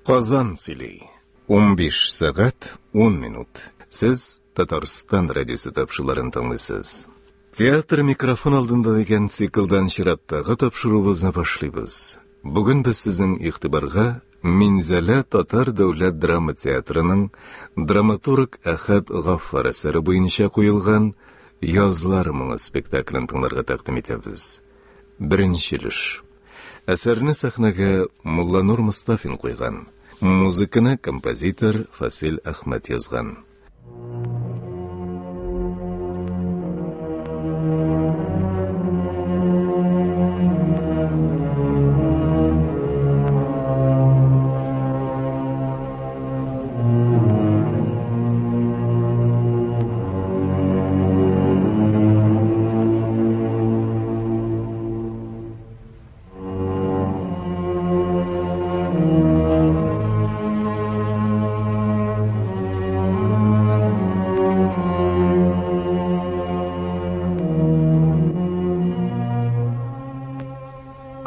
Казан сөйли. 15 сәгать 10 минут. Сез Татарстан радиосы тапшыруларын тыңлыйсыз. Театр микрофон алдында дигән циклдан чираттагы тапшыруыбызны башлыйбыз. Бүген без сезнең игътибарга Минзәлә татар дәүләт драма театрының драматург Әхәт Гаффар әсәре буенча куелган Язлар моңы спектаклен тыңларга тәкъдим итәбез. Беренче өлеш. Әсәрне сәхнәгә Мулланур Мостафин куйган. Музыканы композитор Фасил Әхмәт язган.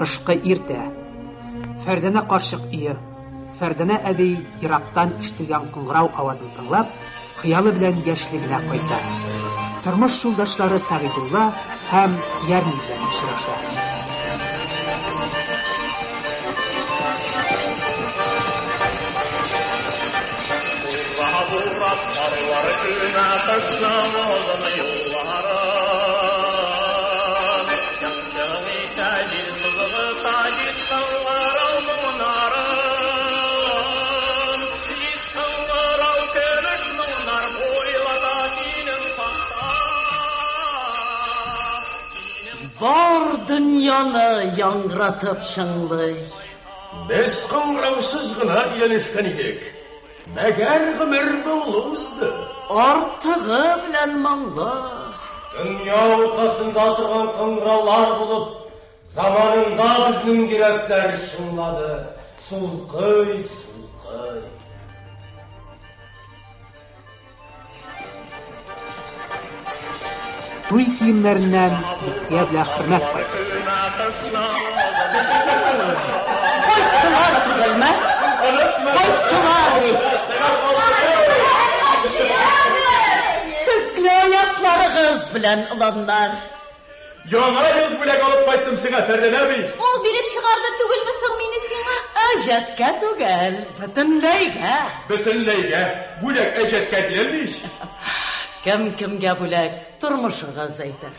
Кышкы иртә. Фәрдәнә карчык өе. Фәрдәнә әби ерактан ишетелгән кыңгырау авазын тыңлап, хыялы белән яшьлегенә кайта. Тормыш юлдашлары Сәгыйдулла һәм Ярми белән очраша. Бар дөньяны яңгыратып чыңлый. Без кыңгыраусыз гына өйләнешкән идек. Мәгәр гомер моңлы узды. Артыгы белән моңлы. Дөнья уртасында торган кыңгыраулар булып, заманында безнең йөрәкләр чыңлады. Сулкый, сулкый. Туй киемнәреннән Люция белән Хөрмәт кайтып керә. Кайттылар түгелме? Кайттылар бит. Төкле аякларыгыз белән, оланнар. Яңа ел бүләк алып кайттым сиңа, Фәрдәнә әби. Ул биреп чыгарды түгелме соң мине сиңа? Әҗәткә түгел, бөтенләйгә. Бөтенләйгә. Бүләк әҗәткә бирелми ич. Кем кемгә бүләк, тормышыгыз әйтер.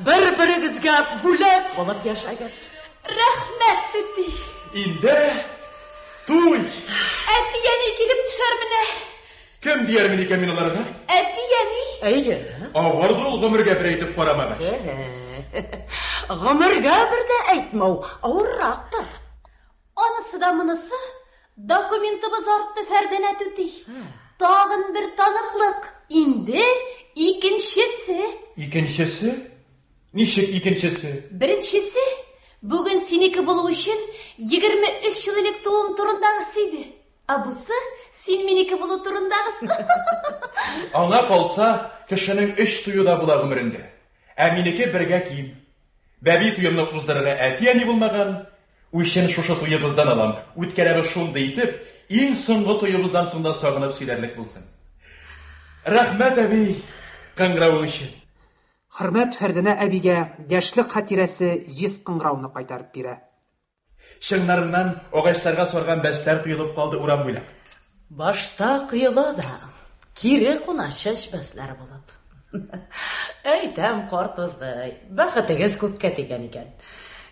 Бер-берегезгә бүләк булып яшәгез. Рәхмәт, түти. Инде туй. Әти-әни килеп төшәр менә. Кем диярмен икән мин аларга? Әти-әни. Әйе. Авырдыр ул гомергә бер әйтеп карамагач. Гомергә бер дә әйтмәү авыррактыр. Анысы да монысы, документыбыз артты, Фәрдәнә түти. Тагын бер таныклык. Инде икенчесе. Икенчесе? Ничек икенчесе? Беренчесе, бүген синеке булу өчен 23 ел элек тууым турындагысы иде. Ә бусы син минеке булу турындагысы. Аңа калса, кешенең өч туе да була гомерендә. Ә минеке бергә ким. Бәби туемны уздырырга әти-әни булмаган. Үчен шушы туебыздан алам. Үткәрәбез шундый итеп, иң соңгы туебыздан соң да сагынып сөйләрлек булсын. Рәхмәт, әби, кыңгыравың өчен. Хөрмәт Фәрдәнә әбигә яшьлек хатирәсе җиз кыңгырауны кайтарып бирә. Чыңнарыннан агачларга сарган бәсләр коелып калды урам буйлап. Башта коела да, кире куна чәч бәсләре булып. Әйтәм, карт ызгый, бәхетегез күккә тигән икән.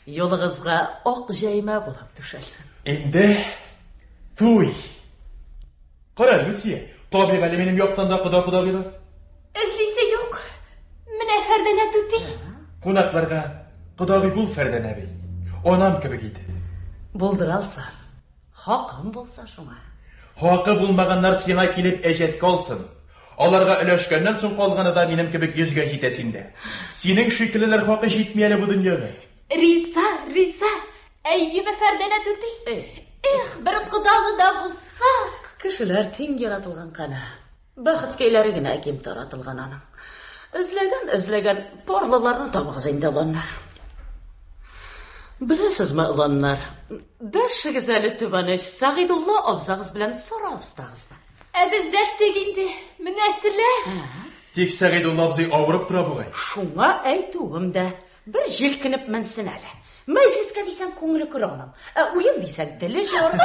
Юлыгызга ак җәймә булып түшәлсен. Инде туй. Кара, Люция, табигый әле минем яктан да кода-кодагыйлар. Эзлисе юк. Менә Фәрдәнә түти. Кунакларга кодагый бул, Фәрдәнә әби. Анам кебек итеп. Булдыра алсам, хакым булса шуңа. Хакы булмаганнар сиңа килеп әҗәткә алсын. Аларга өләшкәннән соң калганы да минем кебек йөзгә җитә синдә. Синең шикеллеләр хакы җитми әле бу дөньяда. Риза, риза. Әйеме, Фәрдәнә түти? Эх, бер кодалы да булсак. Кешеләр тиң яратылган кана. Бәхеткәйләре генә ким таратылган аның. Эзләгән, эзләгән парлыларны табыгыз инде, оланнар. Беләсезме, оланнар, дәшегез әле түбән оч Сәгыйдулла абзагыз белән Сара абыстагызны. Ә без дәштек инде. Менә серләр. Тик Сәгыйдулла абзый авырып тора бугай. Шуңа әйтүем дә, бер җилкенеп менсен әле. Мәҗлескә дисәң, күңеле көр аның. Ә уен дисәң, теле җор.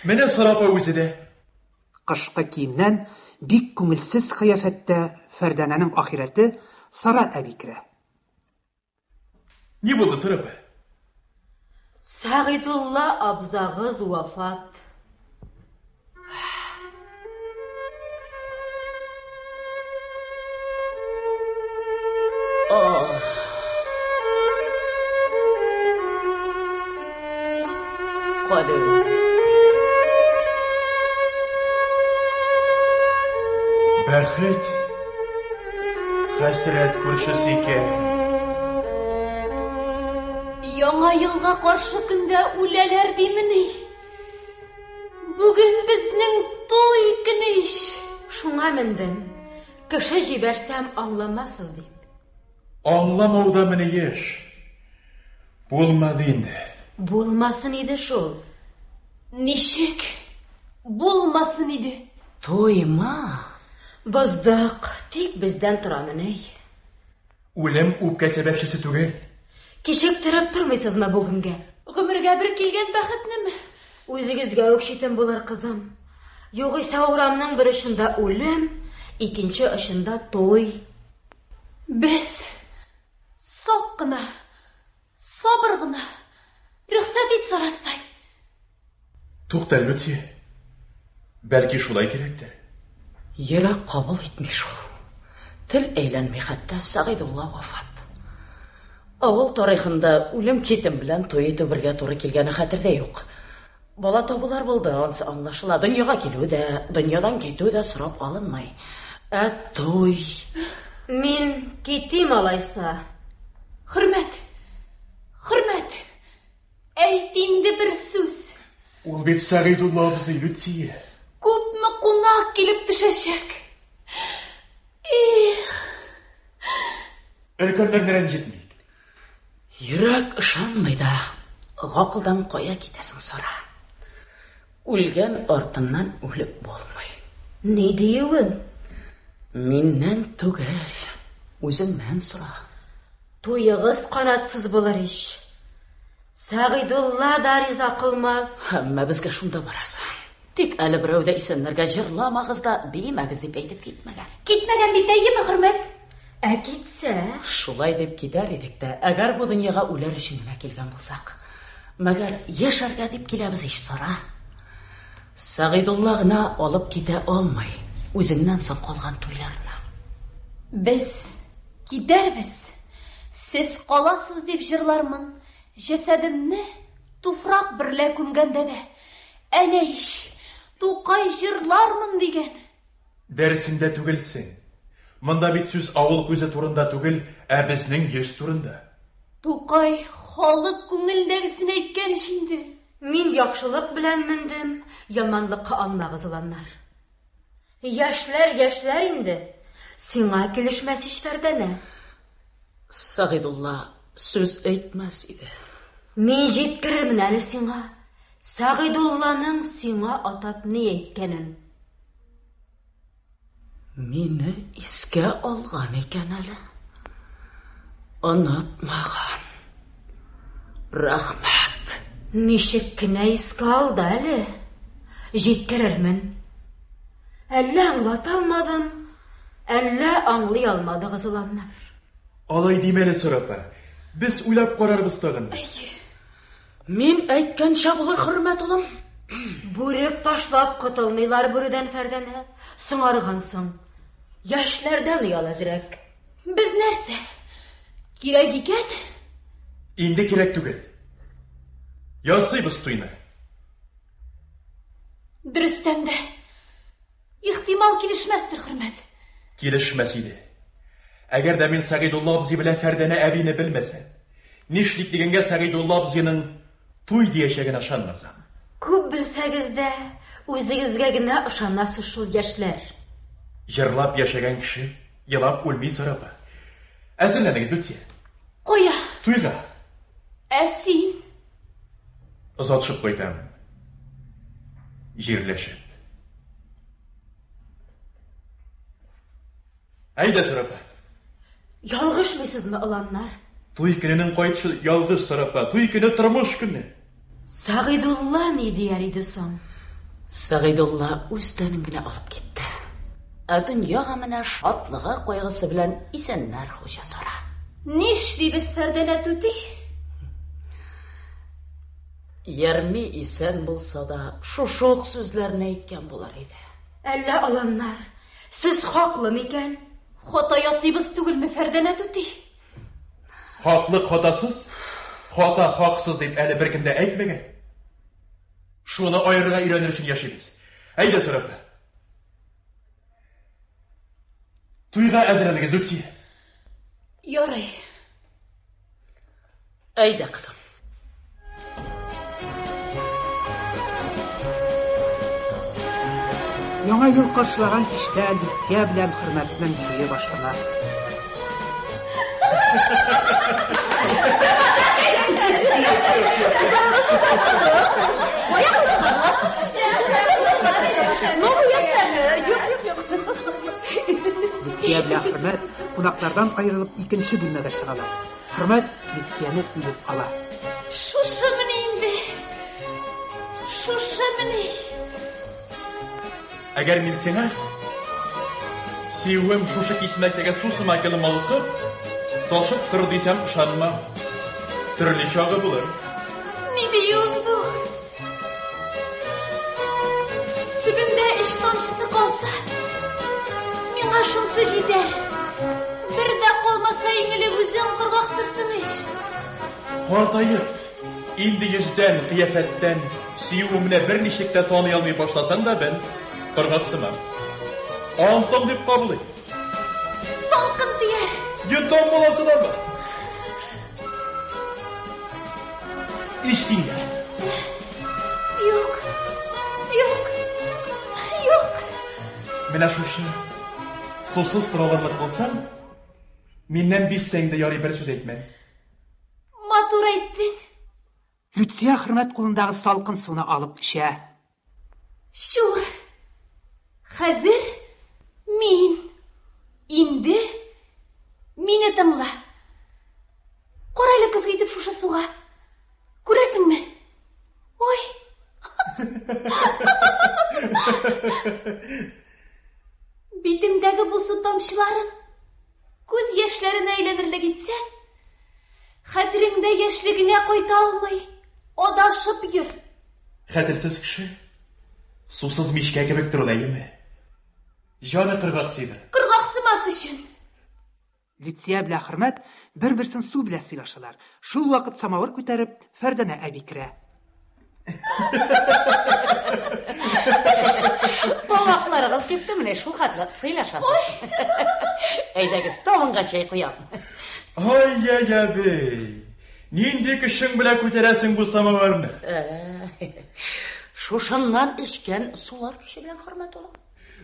Менә Сара апа үзе дә. Кышкы киемнән бик күңелсез кыяфәттә Фәрдәнәнең ахирәте Сара әби керә. Ни булды, Сара апа? Сәгыйдулла абзагыз вафат. Кадер. Бәхет хәсрәт күршесе икән. Яңа елга каршы көндә үләләр димени? Бүген безнең туй көне ич. Шуңа мендем. Кеше җибәрсәм аңламассыз дип. Аңламау да мени еш. Булмады инде. Булмасын иде шул. Ничек булмасын иде? Туйма. Боздык, тик бездән торамыни? Үлем үпкә сәбәпчесе түгел. Кичектереп тормыйсызмы бүгенгә? Гомергә бер килгән бәхетнеме? Үзегезгә үк читен булыр, кызым. Югыйсә урамның бер очында үлем, икенче очында туй. Без сак кына, сабыр гына. Рөхсәт ит, Сарастай. Тукта, Люция. Бәлки шулай кирәктер. Йөрәк кабул итми шул. Тел әйләнми хәтта Сәгыйдулла вафат. Авыл тарихында үлем-китем белән туй итү бергә туры килгәне хәтердә юк. Бала табулар булды, ансы аңлашыла. Дөньяга килү дә, дөньядан китү дә сорап алынмый. Ә туй... Мин китим алайса. Хөрмәт! Хөрмәт! Әйт инде бер сүз. Ул бит Сәгыйдулла абзый, Люция. Күпме кунак килеп төшәчәк. Их! Өлкәннәрне рәнҗетмик. Йөрәк ышанмый да, гакылдан кая китәсең, Сара? Үлгән артыннан үлеп булмый. Ни диюең? Миннән түгел, үзеңнән сора. Туегыз канатсыз булыр ич. Сәгыйдулла да риза кылмас. Әмма безгә шунда барасы. Тик әле берәү дә исәннәргә җырламагыз да, биемәгез дип әйтеп китмәгән. Китмәгән бит, әйеме, Хөрмәт? Ә китсә? Шулай дип китәр идек тә, әгәр бу дөньяга үләр өчен генә килгән булсак. Мәгәр яшәргә дип киләбез ич, Сара. Сәгыйдулла гына алып китә алмый үзеннән соң калган туйларны. Без китәрбез, сез каласыз дип җырлармын. Җәсәдемне туфрак берлә күмгәндә дә, әнә ич, Тукай җырлармын дигән. Дәресендә түгелсең. Монда бит сүз авыл күзе турында түгел, ә безнең йөз турында. Тукай халык күңелендәгесен әйткән ич инде. Мин яхшылык белән мендем, яманлыкка алмагыз, оланнар. Яшьләр яшьләр инде. Сиңа килешмәс ич, Фәрдәнә. Сәгыйдулла сүз әйтмәс иде. Мин җиткерермен әле сиңа Сәгыйдулланың сиңа атап ни әйткәнен. Мине искә алган икән әле. Онытмаган. Рәхмәт. Ничек кенә искә алды әле. Җиткерермен. Әллә аңлата алмадым, әллә аңлый алмадыгыз, оланнар. Алай димә әле, Сара апа. Без уйлап карарбыз тагын. Мин әйткәнчә булыр, Хөрмәт улым. Бүрек ташлап котылмыйлар бүредән, Фәрдәнә. Соңаргансың. Яшьләрдән оял әзрәк. Без нәрсә? Кирәк икән? Инде кирәк түгел. Ясыйбыз туйны. Дөрестән дә, ихтимал килешмәстер, Хөрмәт. Килешмәс иде. Әгәр дә мин Сәгыйдулла абзый белән Фәрдәнә әбине белмәсәм, нишлик дигәнгә Сәгыйдулла абзыйның туй диячәгенә ышанмасам. Күп белсәгез дә, үзегезгә генә ышанасыз шул, яшьләр. Җырлап яшәгән кеше елап үлми, Сара апа. Әзерләнегез, Люция. Кая? Туйга. Ә син? Озатышып кайтам. Җирләшеп. Әйдә, Сарапа. Ялгышмыйсызмы, оланнар? Туй көненең кайтышы ялгыш, Сарапа. Туй көне тормыш көне. Сәгыйдулла ни дияр иде соң? Сәгыйдулла үз тәнен генә алып китте. Ә дөнья гаменә шатлыгы, кайгысы белән исәннәр хуҗа Сара. Нишлибез, Фәрдәнә түти? Ярми исән булса да, шушы ук сүзләрне әйткән булыр иде. Әллә, оланнар, сез хаклы микән? Хата ясыйбыз түгелме, Фәрдәнә түти? Хаклык хатасыз, хата хаксыз дип әле беркем дә әйтмәгән. Шуны аерырга өйрәнер өчен яшибез. Әйдә, Сарапа. Туйга әзерләнегез, Люция. Ярый. Әйдә, кызым. Яңа ел каршылаган кичтә Люция белән Хөрмәтнең туе башлана. Люция белән Хөрмәт кунаклардан аерылып икенче бүлмәгә чыгалар. Хөрмәт Люцияне үбеп ала. Шушымыни инде? Шушымыни? Әгәр мин сиңа сөюем шушы кисмәктәге су сыман малкып, ташып тор дисәм, ышанма. Төрле чагы булыр. Ни диюең бу? Төбендә эш тамчысы калса, миңа шунсы җитәр. Бер дә калмаса, иң элек үзең коргаксырсың ич. Картаеп, инде йөздән, кыяфәттән сөюемне берничек тә таный алмый башласаң да бел, коргаксымам. Антон дип кабул ит. Салкын тияр. Йотам баласынамы? Ич син дә. Юк. Юк. Юк. Менә шушы сусыз тора алырлык булсаң, миннән бизсәң дә ярый бер сүз әйтмәм. Матур әйттең. Люция Хөрмәт кулындагы салкын суны алып эчә. Чур! Хәзер мин. Инде мине тыңла. Кара әле көзге итеп шушы суга. Күрәсеңме? Ой! Битемдәге бу су тамчыларын күз яшьләренә әйләнерлек итсәң, хәтереңдә яшьлегеңә кайта алмый, адашып йөр. Хәтерсез кеше сусыз мичкә кебек торыр, әйеме? Җаны кыргаксыйдыр. Кыргаксымас өчен. Люция белән Хөрмәт бер-берсен су белән сыйлашалар. Шул вакыт самавыр күтәреп, Фәрдәнә әби керә. Тамакларыгыз кипте менә шул хәтле сыйлашасыз. Әйдәгез, табынга чәй куям. Ай-яй, әби! Нинди көчең белән күтәрәсең бу самавырны? Шушыннан эчкән сулар көче белән, Хөрмәт улым.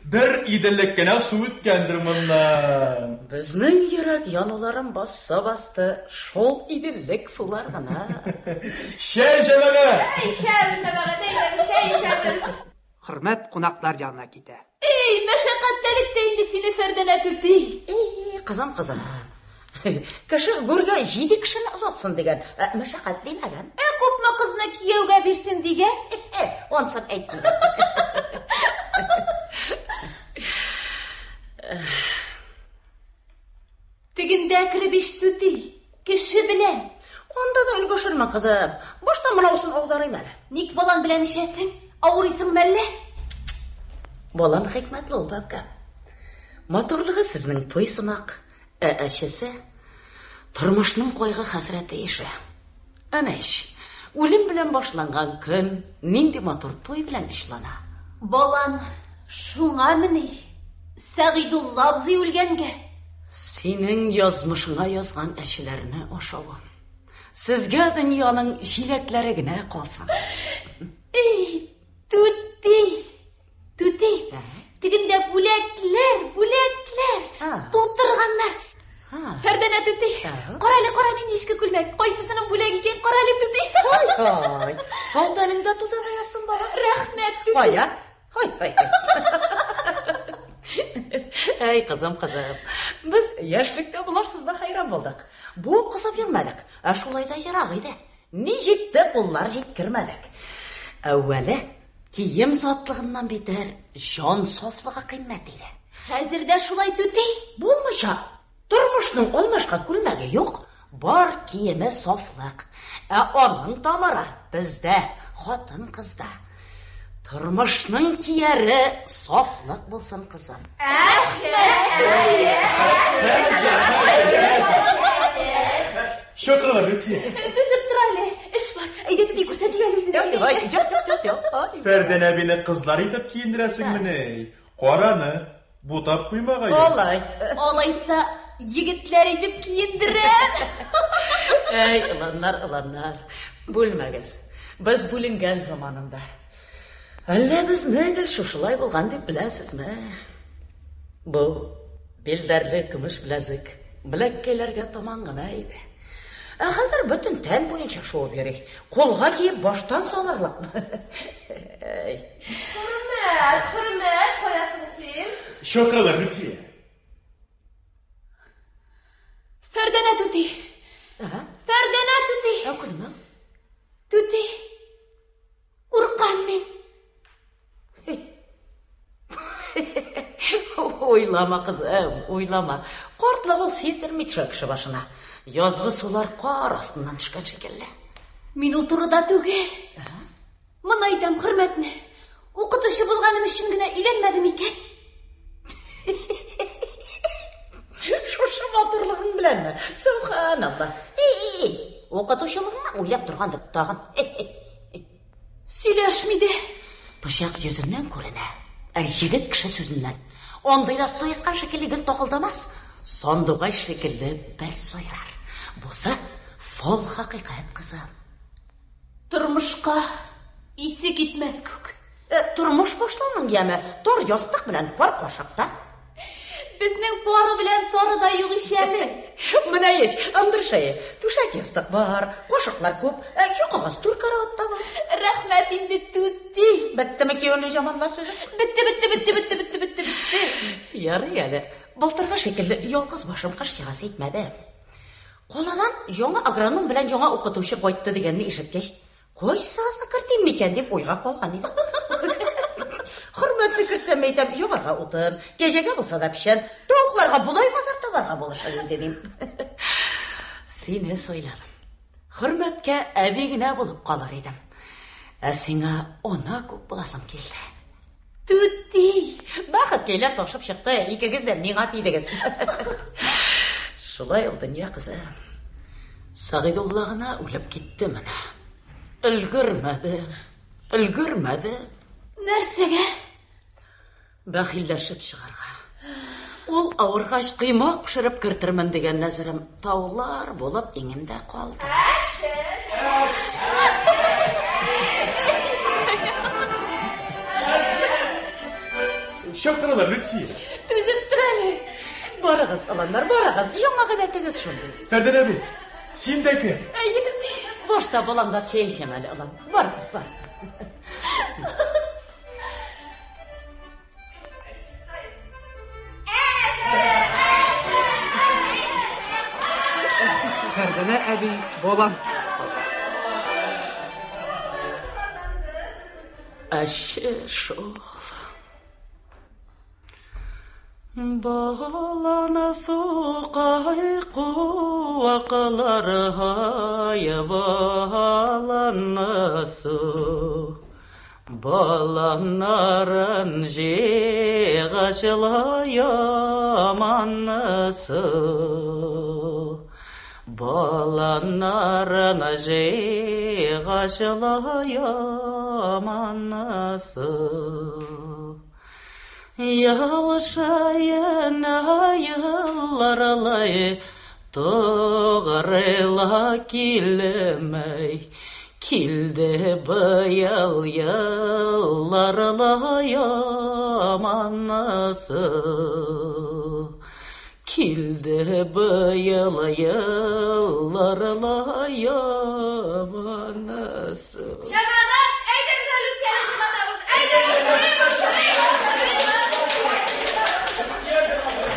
Бер иделлек кенә су үткәндер моннан. Безнең йөрәк януларын басса басты, шул иделлек сулар гына. Чәй, җәмәгать! Чәй эчәбез, җәмәгать, әйдәгез, чәй эчәбез. Хөрмәт кунаклар янына китә. Эй, мәшәкатьтәлек тә инде сине, Фәрдәнә түти. Эй, кызым, кызым. Кеше гүргә җиде кешене озатсын дигән, ә мәшәкать димәгән. Ә күпме кызны кияүгә бирсен дигән? Ансын әйтмим. Тегендә кереп ич түти, кеше белән. Анда да өлгешермен, кызым. Башта монаусын аударыйм әле. Ник балан белән эчәсең? Авырыйсың мәллә? Балан хикмәтле ул, бәбкәм. Матурлыгы сезнең туй сымак, ә әчесе тормышның кайгы-хәсрәте ише. Әнә ич, үлем белән башланган көн нинди матур туй белән очлана. Балам, шуңамыни? Сәгыйдулла абзый үлгәнгә. Синең язмышыңа язган әчеләрне ашавым. Сезгә дөньяның җиләкләре генә калсын. Эй, түти! Түти, тегендә бүләкләр, бүләкләр тутырганнар. Фәрдәнә түти, кара әле, кара нинди иске күлмәк. күлмәк. Кайсысының бүләк икән, кара әле, түти. Ай, сау тәнеңдә тузанга язсын, бала. Рәхмәт, түти. Кая? Ай, ай, ай. Әй, кызым, кызым. Без яшьлектә боларсыз да хәйран булдык. Бу кысып йөрмәдек, ә шулай да ерак иде. Ни җитте, куллар җиткермәдек. Әүвәле кием затлыгыннан битәр җан сафлыгы кыйммәт иде. Хәзер дә шулай, түти. Булмыйча, тормышның алмашка күлмәге юк, бар киеме сафлык. Ә аның тамыры бездә, хатын-кызда. Тормышның кияре сафлык булсын, кызым. Чакыралар, Люция. Түзеп тор әле, эш бар. Әйдә, түти, күрсәтик әле үзен. Әйдә, Ай, әйдә. юк, юк, юк, юк. Ай. Фәрдән әбине кызлар итеп киендерәсеңмени? Караны, бутап куймагае. Алай. Алайса, егетләр итеп киендерәм. Әй, ыланнар, ыланнар, бүлмәгез. Без бүленгән заманында. Әллә безне гел шушылай булган дип беләсезме? Бу билдәрле көмеш беләзек беләккәйләргә таман гына иде. Ә хәзер бөтен тән буенча шуып йөри. Кулга киеп баштан салырлык. Әй. Хөрмәт, хөрмәт, каясың син? Чакыралар, Люция. Фәрдәнә түти. Ага. Фәрдәнә түти. Ә кызым? Түти. Куркам мин. Уйлама, кызым, уйлама. Картлык ул сиздерми төшә кеше башына. Язгы сулар кар астыннан төшкән шикелле. Мин ул турыда түгел. Моны әйтәм, хөрмәтне. Укытучы булганым өчен генә өйләнмәдем икән. Шушы матурлыгың беләнме? Субханалла. Эй, укытучылыгыңны уйлап торгандыр тагын. Сөйләшми дә. Пычак йөзеннән күренә, ә егет кеше сүзеннән. Андыйлар саескан шикелле гел такылдамас, сандугач шикелле бер сайрар. Бусы фал хакыйкать, кызым. Тормышка исе китмәс күк. Тормыш башлауның яме тар ястык белән пар кашыкта. Безнең пары белән тары да юк ич әле. Менә ич, ындыр шәе, түшәк ястык бар, кашыклар күп, йокыгыз түр караватта бар. Рәхмәт инде, түти. Беттеме кияүне җаманлар сүзе? Бетте, бетте, бетте, бетте, бетте, бетте, бетте. Ярый әле, былтыргы шикелле ялгыз башым кыш чыгасы итмәде. Каладан яңа агроном белән яңа укытучы кайтты дигәнне ишеткәч, кайсыгызны кертим микән дип уйга калган идем. Хөрмәтне кертсәм әйтәм, ягарга утын, кәҗәгә булса да печән, тавыкларга болай базар табарга булышыр инде дим. Сине сайладым. Хөрмәткә әби генә булып калыр идем. Ә сиңа ана күп буласым килде. Түти. Бәхеткәйләр ташып чыкты, икегез дә миңа тидегез. Шулай ул дөнья кызы. Сәгыйдулла гына үлеп китте менә. Өлгермәде, өлгермәде. Нәрсәгә? Бәхилләшеп чыгарга. Ул авыргач коймак пешереп кертермен дигән нәзерем таулар булып иңемдә калды. Чакыралар, Люция. Түзеп тор әле. Барыгыз, оланнар, барыгыз. Яңа гадәтегез шундый. Фәрдән әби, син дә кер. Әйе, түти. Башта баламдап чәй эчәм әле, олан. Барыгыз, бар. Фәрдәнә әби болан. Әче шул. Баланы сукай куаклар һай баланы су. Баланнарын җыйгачлай ямансы. Баланнарын җыйгачлай ямансы. Ялшайын елларлай тугрыла килмәй. Килде быел елларлай ямансы. Килде быел еллар ла яманасы. Җәмәгать, әйдәгез әле Люцияне чыгатабыз. Әйдәгез, сорыйбыз, сорыйбыз, сорыйбыз. Ой, Люция, рәхмәт.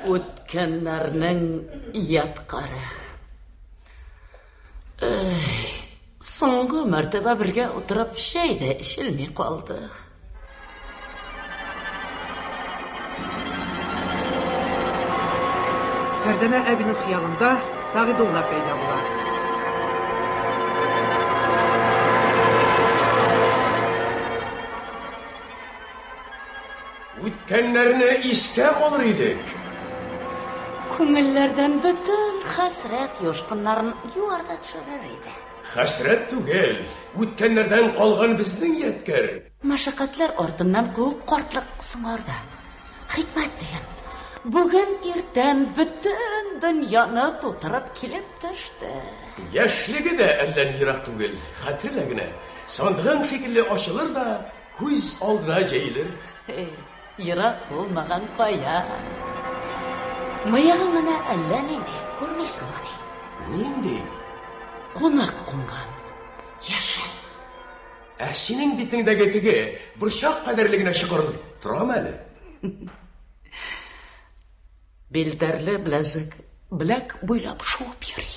Үткәннәрнең ядкаре. Эй, соңгы мәртәбә бергә утырып чәй дә эчелми калды. Фәрдәнә әбинең хыялында Сәгыйдулла пәйда була. Үткәннәрне искә алыр идек. Күңелләрдән бөтен хәсрәт юшкыннарын юар да төшерер иде. Хәсрәт түгел, үткәннәрдән калган безнең ядкәр. Мәшәкатьләр артыннан куып картлык соңарды. Хикмәт диген. Бүген иртән бөтен дөньяны тутырып килеп төште. Яшьлеге дә әллә ни ерак түгел, хәтерлә генә. Сандыгың шикелле ачылыр да, күз алдына җәелер. Эй, ерак булмаган кая. Мыегың гына әллә нинди, күрмисеңмени? Нинди? Кунак кунган. Яшел. Ә синең битеңдәге теге борчак кадәрле генә чокыр торамы әле? Билдәрле беләзек беләк буйлап шуып йөри.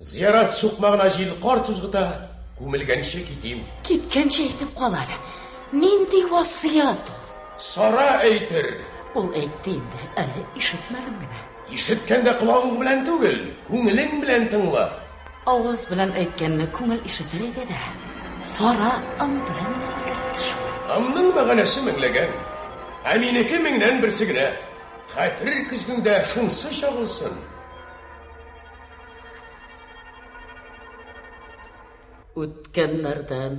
Зиярат сукмагына җил кар тузгыта, күмелгәнче китим. Киткәнче әйтеп кал әле. Нинди васыять ул? Сара әйтер. Ул әйтте инде, әле ишетмәдем генә. Ишеткәндә колагың белән түгел, күңелең белән тыңла. Авыз белән әйткәнне күңел ишетер иде дә, Сара ым белән генә белгертте шул. Ымның мәгънәсе меңләгән. Ә минеке меңнән берсе генә. Хәтер көзгеңдә шунсы чагылсын. Үткәннәрдән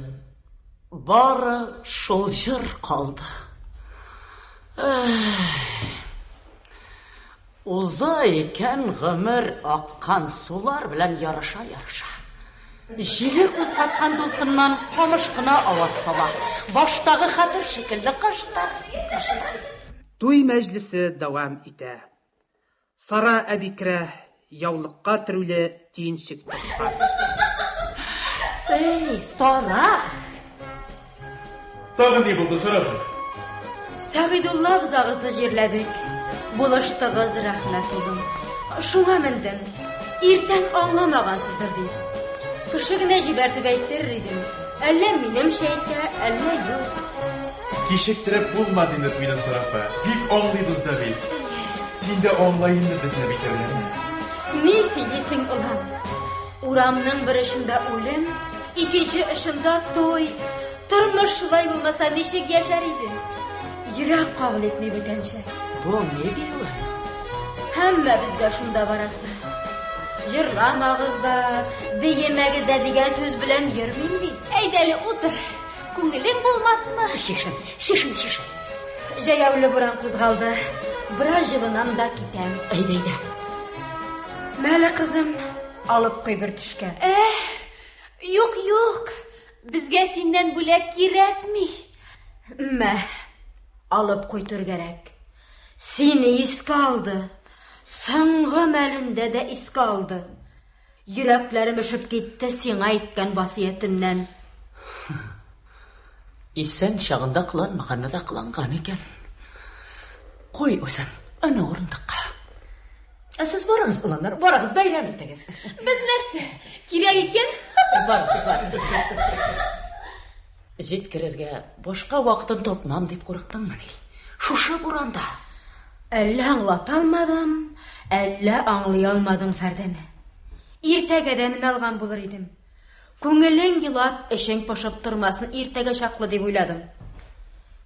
бары шул җыр калды. Эх, Уза икән гомер аккан сулар белән ярыша-ярыша. Җиле кузгаткан дулкыннан камыш кына аваз сала. Баштагы хәтер шикелле кыштыр, кыштыр. Туй мәҗлесе дәвам итә. Сара әби керә, яулыкка төрүле төенчек тоткан. Эй, Сара! Тагын ни булды, Сара апа? Сәгыйдулла абзагызны җирләдек. Булыштыгыз, рәхмәт, улым. Шуңа мендем. Иртән аңламагансыздыр дип. Кеше генә җибәртеп әйттерер идем. Әллә минемчә әйтә, әллә юк. Кичектереп булмады инде туйны, Сара апа. Бик аңлыйбыз да бит. Син дә аңла инде безне, битәрләнмә. Ни сөйлисең, олан? Урамның бер очында үлем, икенче очында туй. Тормыш шулай булмаса, ничек яшәр иде? Йөрәк кабул итми бүтәнчә. Бу ни диюе? Һәммәбезгә шунда барасы. Җырламагыз да, биемәгез дә дигән сүз белән йөрмим бит. Әйдә әле, утыр. Күңелең булмасмы? Чишен, чишен, чишен. Җәяүле буран кузгалды. Бераз җылынам да китәм. Әйдә, әйдә. Мәле, кызым, алып куй бер төшкә. Э, юк, юк. Безгә синнән бүләк кирәкми. Мә, алып куй түргәрәк. Сине искә алды. Соңгы мәлендә дә искә алды. Йөрәкләрем өшеп китте сиңа әйткән васыятеннән. Исән чагында кыланмаганны да кыланган икән. Куй үзен, әнә урындыкка. Ә сез барыгыз, оланнар, барыгыз, бәйрәм итегез. Без нәрсә, кирәк икән? Барыгыз, барыгыз. Җиткерергә башка вакытын тапмам дип курыктыңмыни? Шушы буранда. Әллә аңлата алмадым, әллә аңлый алмадың Фәрдәнә. Иртәгә дә менә алган булыр идем. Күңелең елап, эчең пошып тормасын иртәгә чаклы дип уйладым.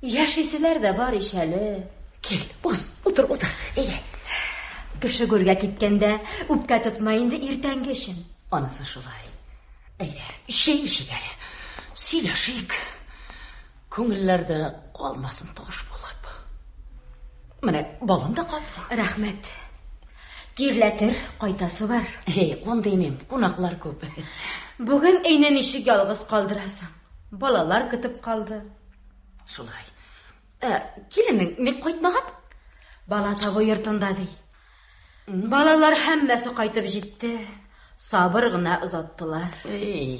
Яшиселәр дә бар ич әле. Кил, уз, утыр, утыр. Әйдә. Кеше гүргә киткәндә үпкә тотма инде иртәнге өчен. Анысы шулай. Әйдә, чәй эчик әле. Сөйләшик. Күңелләрдә калмасын таш булып. Менә балын да кап. Рәхмәт. Тирләтер, кайтасы бар. Эй, кун димим, кунаклар күп. Бүген өйне ничек ялгыз калдырасың? Балалар көтеп калды. Шулай. Ә, киленең ник кайтмаган? Бала табу йортында ди. Балалар һәммәсе кайтып җитте. Сабыр гына озаттылар. Эй,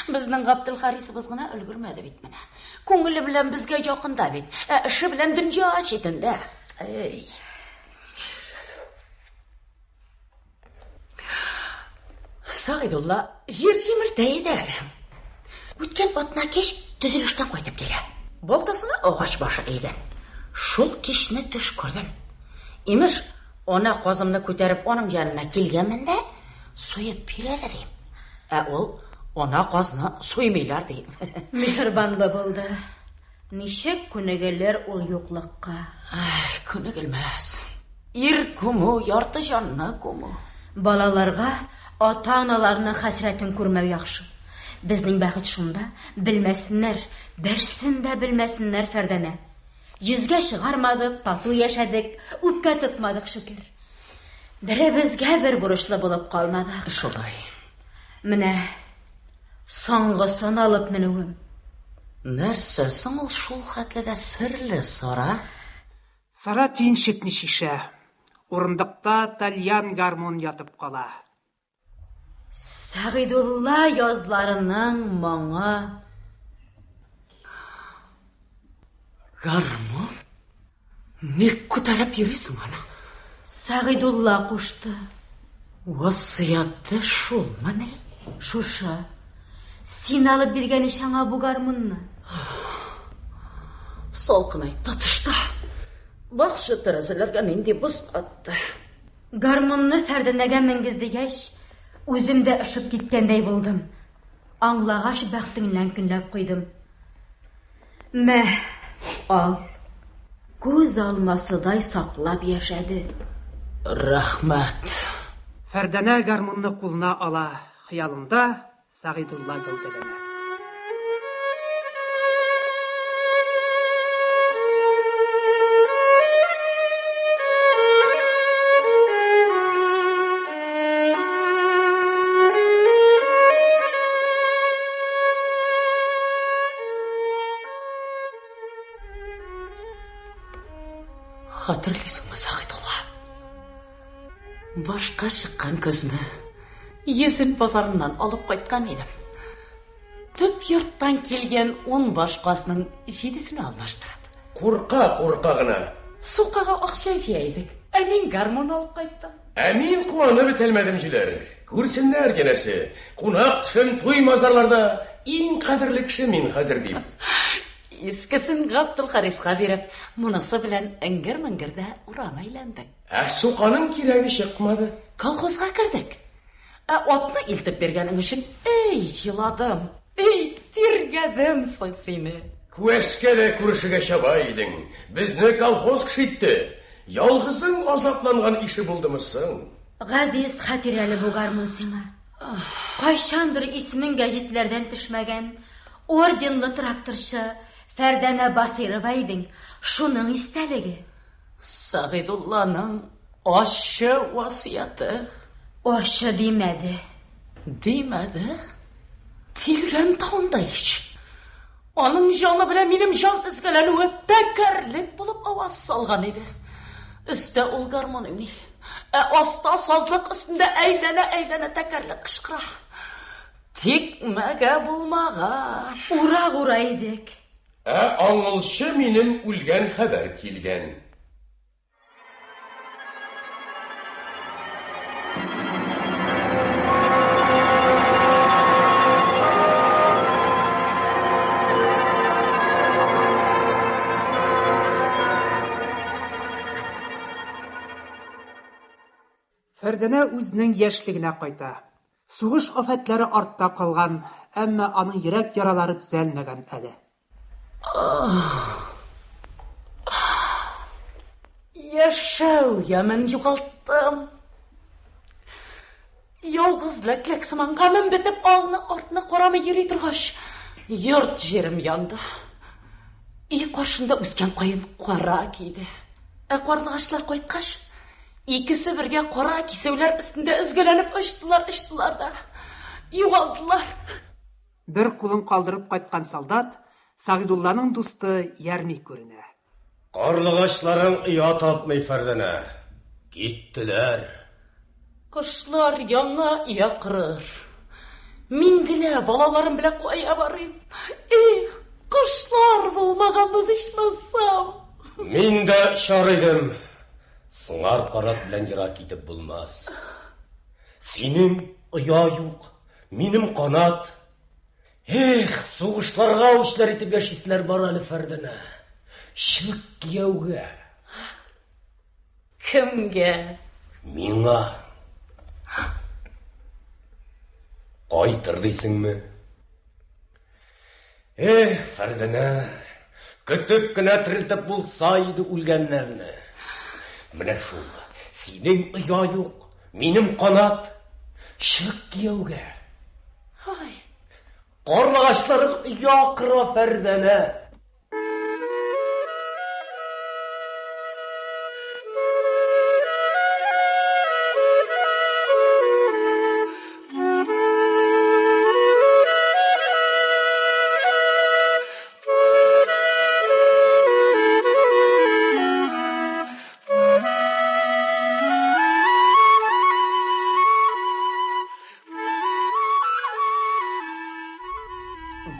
безнең Габделхарисыбыз гына өлгермәде бит менә. Күңеле белән безгә якында бит, ә эше белән дөнья читендә. Эй. Сагыйдулла җир җимертә иде әле. Үткән атна кич төзелештән кайтып килә. Балтасына агач башы элгән. Шул кичне төш күрдем. Имеш, ана казымны күтәреп аның янына килгәнмен дә, суеп бир әле дим. Ә ул ана казны суймыйлар ди. Миһербанлы булды. Ничек күнегелер ул юклыкка? Ай, күнегелмәс. Ир күмү, ярты җанны күмү. Балаларга ата-аналарының хәсрәтен күрмәү яхшы. Безнең бәхет шунда, белмәсеннәр, берсен дә белмәсеннәр Фәрдәнә. Йөзгә чыгармадык, тату яшәдек, үпкә тотмадык, шөкер. Беребезгә бер бурычлы булып калмадык. Шулай. Менә соңгысын алып менүем. Нәрсә соң ул шул хәтле дә серле, Сара? Сара төенчекне чишә. Урындыкта тальян гармун ятып кала. Сәгыйдулла язларының моңы. Гармун? Ник күтәреп йөрисең аны? Сәгыйдулла кушты. Васыяте шулмыни? Шушы. Син алып биргән ич аңа бу гармунны. Салкынайтты тышта. Бакчы тәрәзәләргә нинди боз катты. Гармунны Фәрдәнәгә менгез дигәч, үзем дә өшеп киткәндәй булдым. Аңлагач, бәхтеңнән көнләп куйдым. Мә, ал. Күз алмасыдай саклап яшәде. Рәхмәт. Фәрдәнә гармунны кулына ала, хыялында Сәгыйдулла гәүдәләнә. Хәтерлисеңме, Сәгыйдулла? Башка чыккан көзне Йөзем базарыннан алып кайткан идем. Төп йорттан килгән ун баш казның җидесен алмаштырып. Курка-курка гына. Сукага акча җыя идек. Ә мин гармун алып кайттым. Ә мин куанып бетәлмәдем, җүләр. Күрсеннәр, янәсе, кунак төшем туй-мазарларда иң кадерле кеше мин хәзер, дим. Искесен Габделхариска биреп, монысы белән эңгер-меңгердә урам әйләндек. Ә суканың кирәге чыкмады. Колхозга кердек. Ә атны илтеп биргәнең өчен, эй, еладым, эй, тиргәдем соң сине. Күәскә дә күршегә чаба идең. Безне колхоз кеше итте. Ялгызың азапланган ише булдымы соң? Газиз хатирәле бу гармун сиңа. Кайчандыр исемең гәҗитләрдән төшмәгән. Орденлы тракторчы Фәрдәнә Басыйрова идең, шуның истәлеге. Сәгыйдулланың ачы васыяте. Ачы димәде. Димәде? Тилгән тавында ич. Аның җаны белән минем җан өзгәләнүе тәкәрлек булып аваз салган иде. Өстә ул гармон уйный, ә аста сазлык өстендә әйләнә-әйләнә тәкәрлек кычкыра. Тикмәгә булмаган. Урак ура идек. Ә аңылчы минем үлгән хәбәр килгән. Фәрдәнә үзенең яшьлегенә кайта. Сугыш афәтләре артта калган, әмма аның йөрәк яралары төзәлмәгән әле. Яшәү ямен югалттым. Ялгыз ләкләк сыман гамем бетеп, алны-артны карамый йөри торгач, йорт-җирем янды. Өй каршында үскән каен кара киде. Ә карлыгачлар кайткач, икесе бергә кара кисәүләр өстендә өзгәләнеп очтылар, очтылар да югалдылар. Бер кулын калдырып кайткан солдат Сәгыйдулланың дусты Ярми күренә. Карлыгачларың оя тапмый, Фәрдәнә. Киттеләр. Кошлар яңа оя корыр. Мин генә балаларым белән кая барыйм? Эх, кошлар булмаганбыз ичмасам. Мин дә очар идем. Сыңар канат белән ерак китеп булмас. Синең оя юк, минем канат. Эх, сугышларга үчләр итеп яшиселәр бар әле, Фәрдәнә. Чык кияүгә. Кемгә? Миңа. Кайтыр дисеңме? Эх, Фәрдәнә, көтеп кенә терелтеп булса иде үлгәннәрне. Менә шул, синең оя юк, минем канат. Чык кияүгә. Ай. Карлыгачларың оя кора, Фәрдәнә.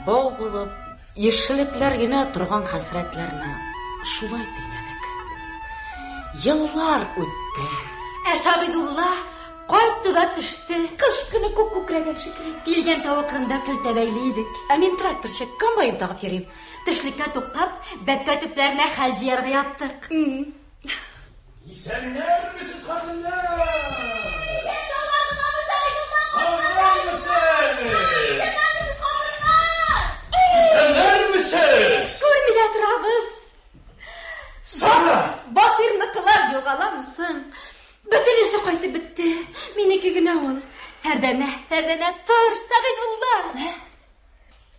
Бау булып, ишелепләр генә торган хәсрәтләрне шулай төйнәдек. Еллар үтте. Ә Сәгыйдулла кайтты да төште. Кыш көне күк күкрәгән шикелле. Тилгән тавы кырында көлтә бәйли идек. Ә мин тракторчы, комбайн тагып йөрим. Төшлеккә туктап, бәбкә төпләренә хәл җыярга яттык. Исәннәрмесез, хатыннар! Саумысез! Исәннәрмесез! Күрми дә торабыз. Сара! Басыйрныкылар югаламы соң? Бөтенесе кайтып бетте. Минеке генә ул. Фәрдәнә, Фәрдәнә, тор, Сәгыйдулла.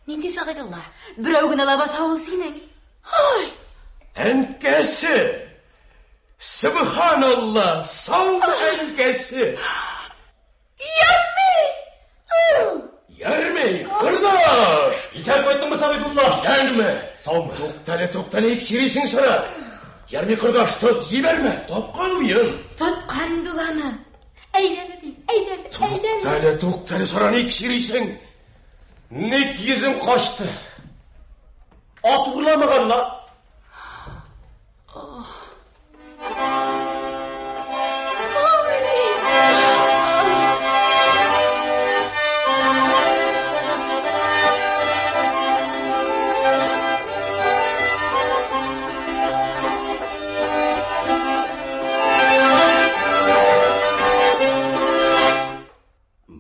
Нинди Сәгыйдулла? Берәү генә лабаса ул синең. Ай! Әнкәсе! Сөбханалла! Саумы, әнкәсе? Ярми! Ярми, кордаш! Исән кайттыңмы, Сәгыйдулла? Исәнме? Саумы? Туктале, туктале, ник сөйлисең, Сара? Ярми кордаш, тот, җибәрмә, тапкан уен. Тоткан инде ул аны. Әйдәле дим, әйдәле, әйдәле. Туктале, туктале, Сара, ник сөйлисең? Ник йөзең качты? Ат урламаган ла.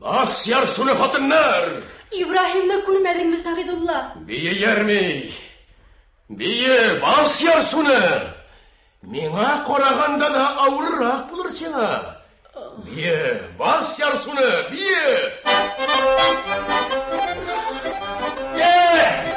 Бас ярсуны, хатыннар! Ибраһимны күрмәдеңме, Сәгыйдулла? Бие ярми. Бие, бас ярсуны! Миңа караганда да авыррак булыр сиңа. Бие, бас ярсуны, бие! Э!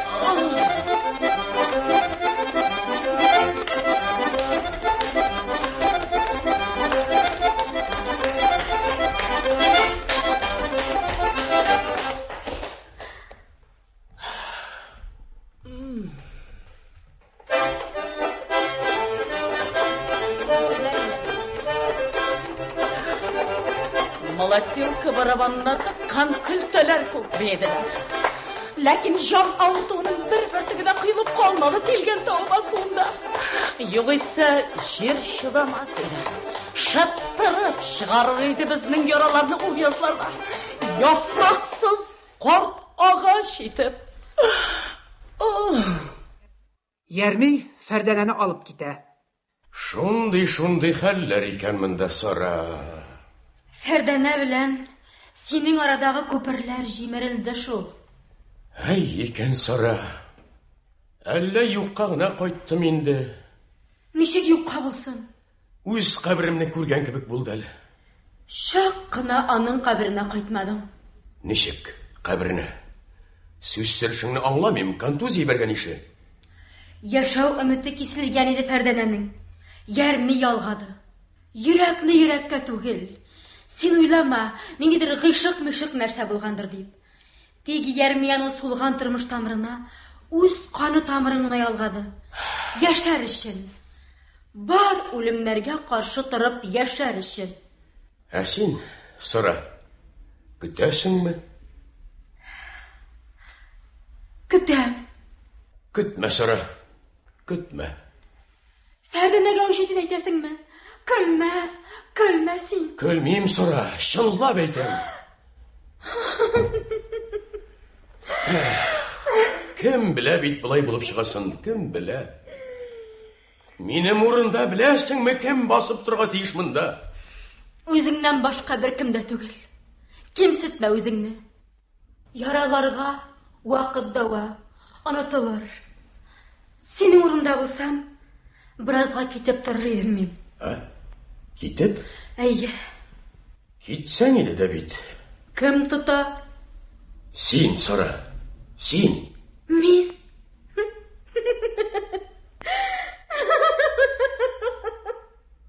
Молотилка барабанына тыккан көлтәләр күк биеделәр. Ләкин җан авыртуының бер бөртеге дә коелып калмады тилгән тау басуында. Югыйсә җир чыдамас иде. Шыттырып чыгарыр иде безнең яраларны ул язларда. Яфраксыз карт агач итеп. Ярми Фәрдәнәне алып китә. Шундый-шундый хәлләр икән монда, Сара. Фәрдәнә белән синең арадагы күперләр җимерелде шул. Әй, икән, Сара. Әллә юкка гына кайттым инде. Ничек юкка булсын? Үз каберемне күргән кебек булды әле. Чак кына аның каберенә кайтмадың. Ничек каберенә? Сүз сөрешеңне аңламыйм, контузия бәргән ише. Яшәү өмете киселгән иде Фәрдәнәнең. Ярми ялгады. Йөрәкне йөрәккә түгел. Син уйлама, ниндидер гыйшык-мыйшык нәрсә булгандыр дип. Тик Ярми аның сулган тормыш тамырына үз каны тамырын гына ялгады. Яшәр өчен. Бар үлемнәргә каршы торып яшәр өчен. Ә син, Сара, көтәсеңме? Көтәм. Көтмә, Сара, көтмә. Фәрдәнәгә үч итеп әйтәсеңме? Көлмә, көлмә син. Көлмим, Сара, чынлап әйтәм. Кем белә бит болай булып чыгасын, кем белә? Минем урында беләсеңме, кем басып торырга тиеш монда? Үзеңнән башка беркем дә түгел. Кимсетмә үзеңне. Яраларга вакыт дәва, онытылыр. Синең урында булсам, беразга китеп торыр идем мин. Ә? Китеп? Әйе. Китсәң иде дә бит. Кем тота? Син, Сара. Син. Мин.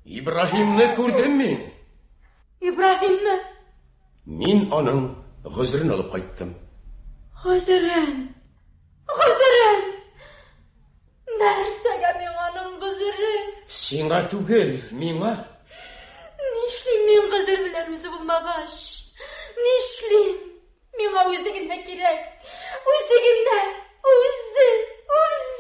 Ибраһимны күрдем мин. Ибраһимны? Мин аның гозерен алып кайттым. Гозерен? Гозерен? Нәрсәгә миңа аның гозере? Сиңа түгел, миңа. Нишлим мин гозер белән үзе булмагач? Нишлим? Миңа үзе генә кирәк. Үзе генә. Үзе, үзе.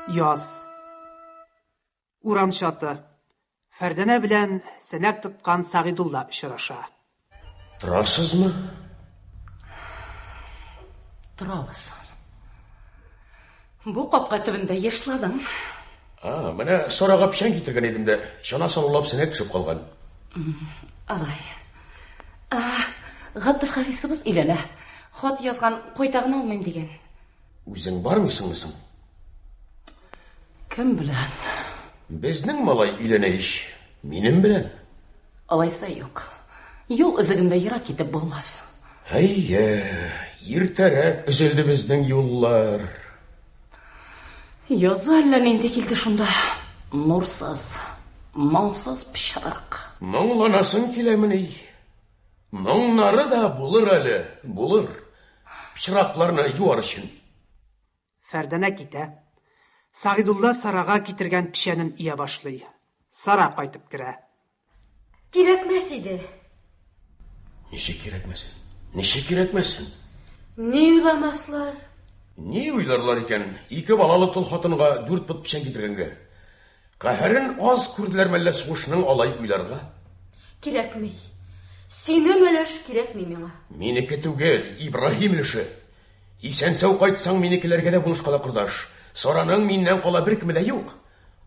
Яз. Урам чаты. Фәрдәнә белән сәнәк тоткан Сәгыйдулла очраша. Торасызмы? Торабыз. Бу капка төбендә ешладым. А, менә Сарага печән китергән идем дә, чана салулап сәнәк төшеп калган. Алай. А, Габделхарисыбыз өйләнә. Хат язган, кайта гына алмыйм дигән. Үзең бармыйсыңмы соң? Кем белән? Безнең малай өйләнә ич. Минем белән. Алайса юк. Юл өзегендә ерак китеп булмас. Әйе, иртәрәк өзелде безнең юллар. Язы әллә нинди килде шунда. Нурсыз, моңсыз пычрак. Моңланасың киләмени? Моңнары да булыр әле, булыр. Пычракларны юар өчен. Фәрдәнә китә. Сәгыйдулла Сарага китергән печәнен өя башлый. Сара кайтып керә. Кирәкмәс иде. Ничек кирәкмәсен? Ничек кирәкмәсен? Ни уйламаслар? Ни уйларлар икән, ике балалы тол хатынга дүрт пот печән китергәнгә? Каһәрен аз күрделәр мәллә сугышның алай уйларга? Кирәкми. Синең өлеш кирәкми миңа. Минеке түгел, Ибраһим өлеше. Исән-сау кайтсаң, минекеләргә дә булыш кала, кордаш. Сараның миннән кала беркеме дә юк.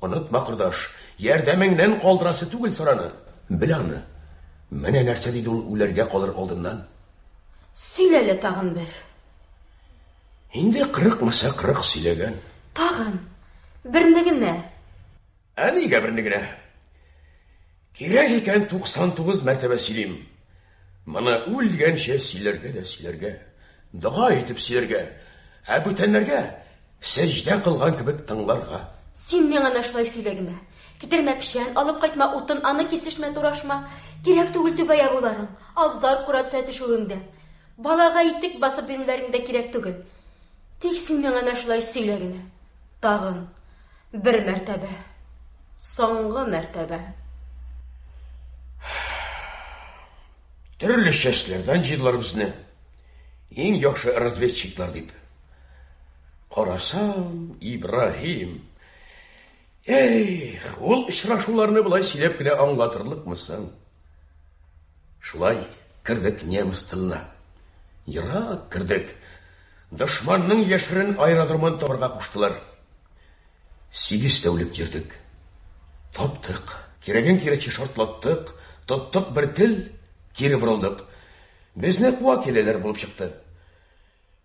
Онытма, кордаш, ярдәмеңнән калдырасы түгел Сараны. Бел аны. Менә нәрсә диде ул үләргә калыр алдыннан. Сөйлә әле тагын бер. Инде кырыкмаса кырык сөйләгән. Тагын берне генә. Ә нигә берне генә? Кирәк икән 99 мәртәбә сөйлим. Моны үлгәнчә сөйләргә дә сөйләргә, дога итеп сөйләргә, ә бүтәннәргә сәҗдә кылган кебек тыңларга. Син миңа әнә шулай сөйлә генә. Китермә печән, алып кайтма утын, аны кисешмә, турашма. Кирәк түгел түбә ябуларың, абзар кора төзәтешүең дә. Балага итек басып бирүләрең дә кирәк түгел. Тик син миңа әнә шулай сөйлә генә. Тагын бер мәртәбә. Соңгы мәртәбә. Төрле частьләрдән җыйдылар безне. Иң яхшы разведчиклар дип. Карасам, Ибраһим. Эх, ул очрашуларны болай сөйләп кенә аңлатырлыкмы соң? Шулай кердек немец тылына. Ерак кердек. Дошманның яшерен аэродромын табарга куштылар. Сигез тәүлек йөрдек. Таптык. Кирәген кирәкчә шартлаттык. Тоттык бер тел, кире борылдык. Безне куа киләләр булып чыкты.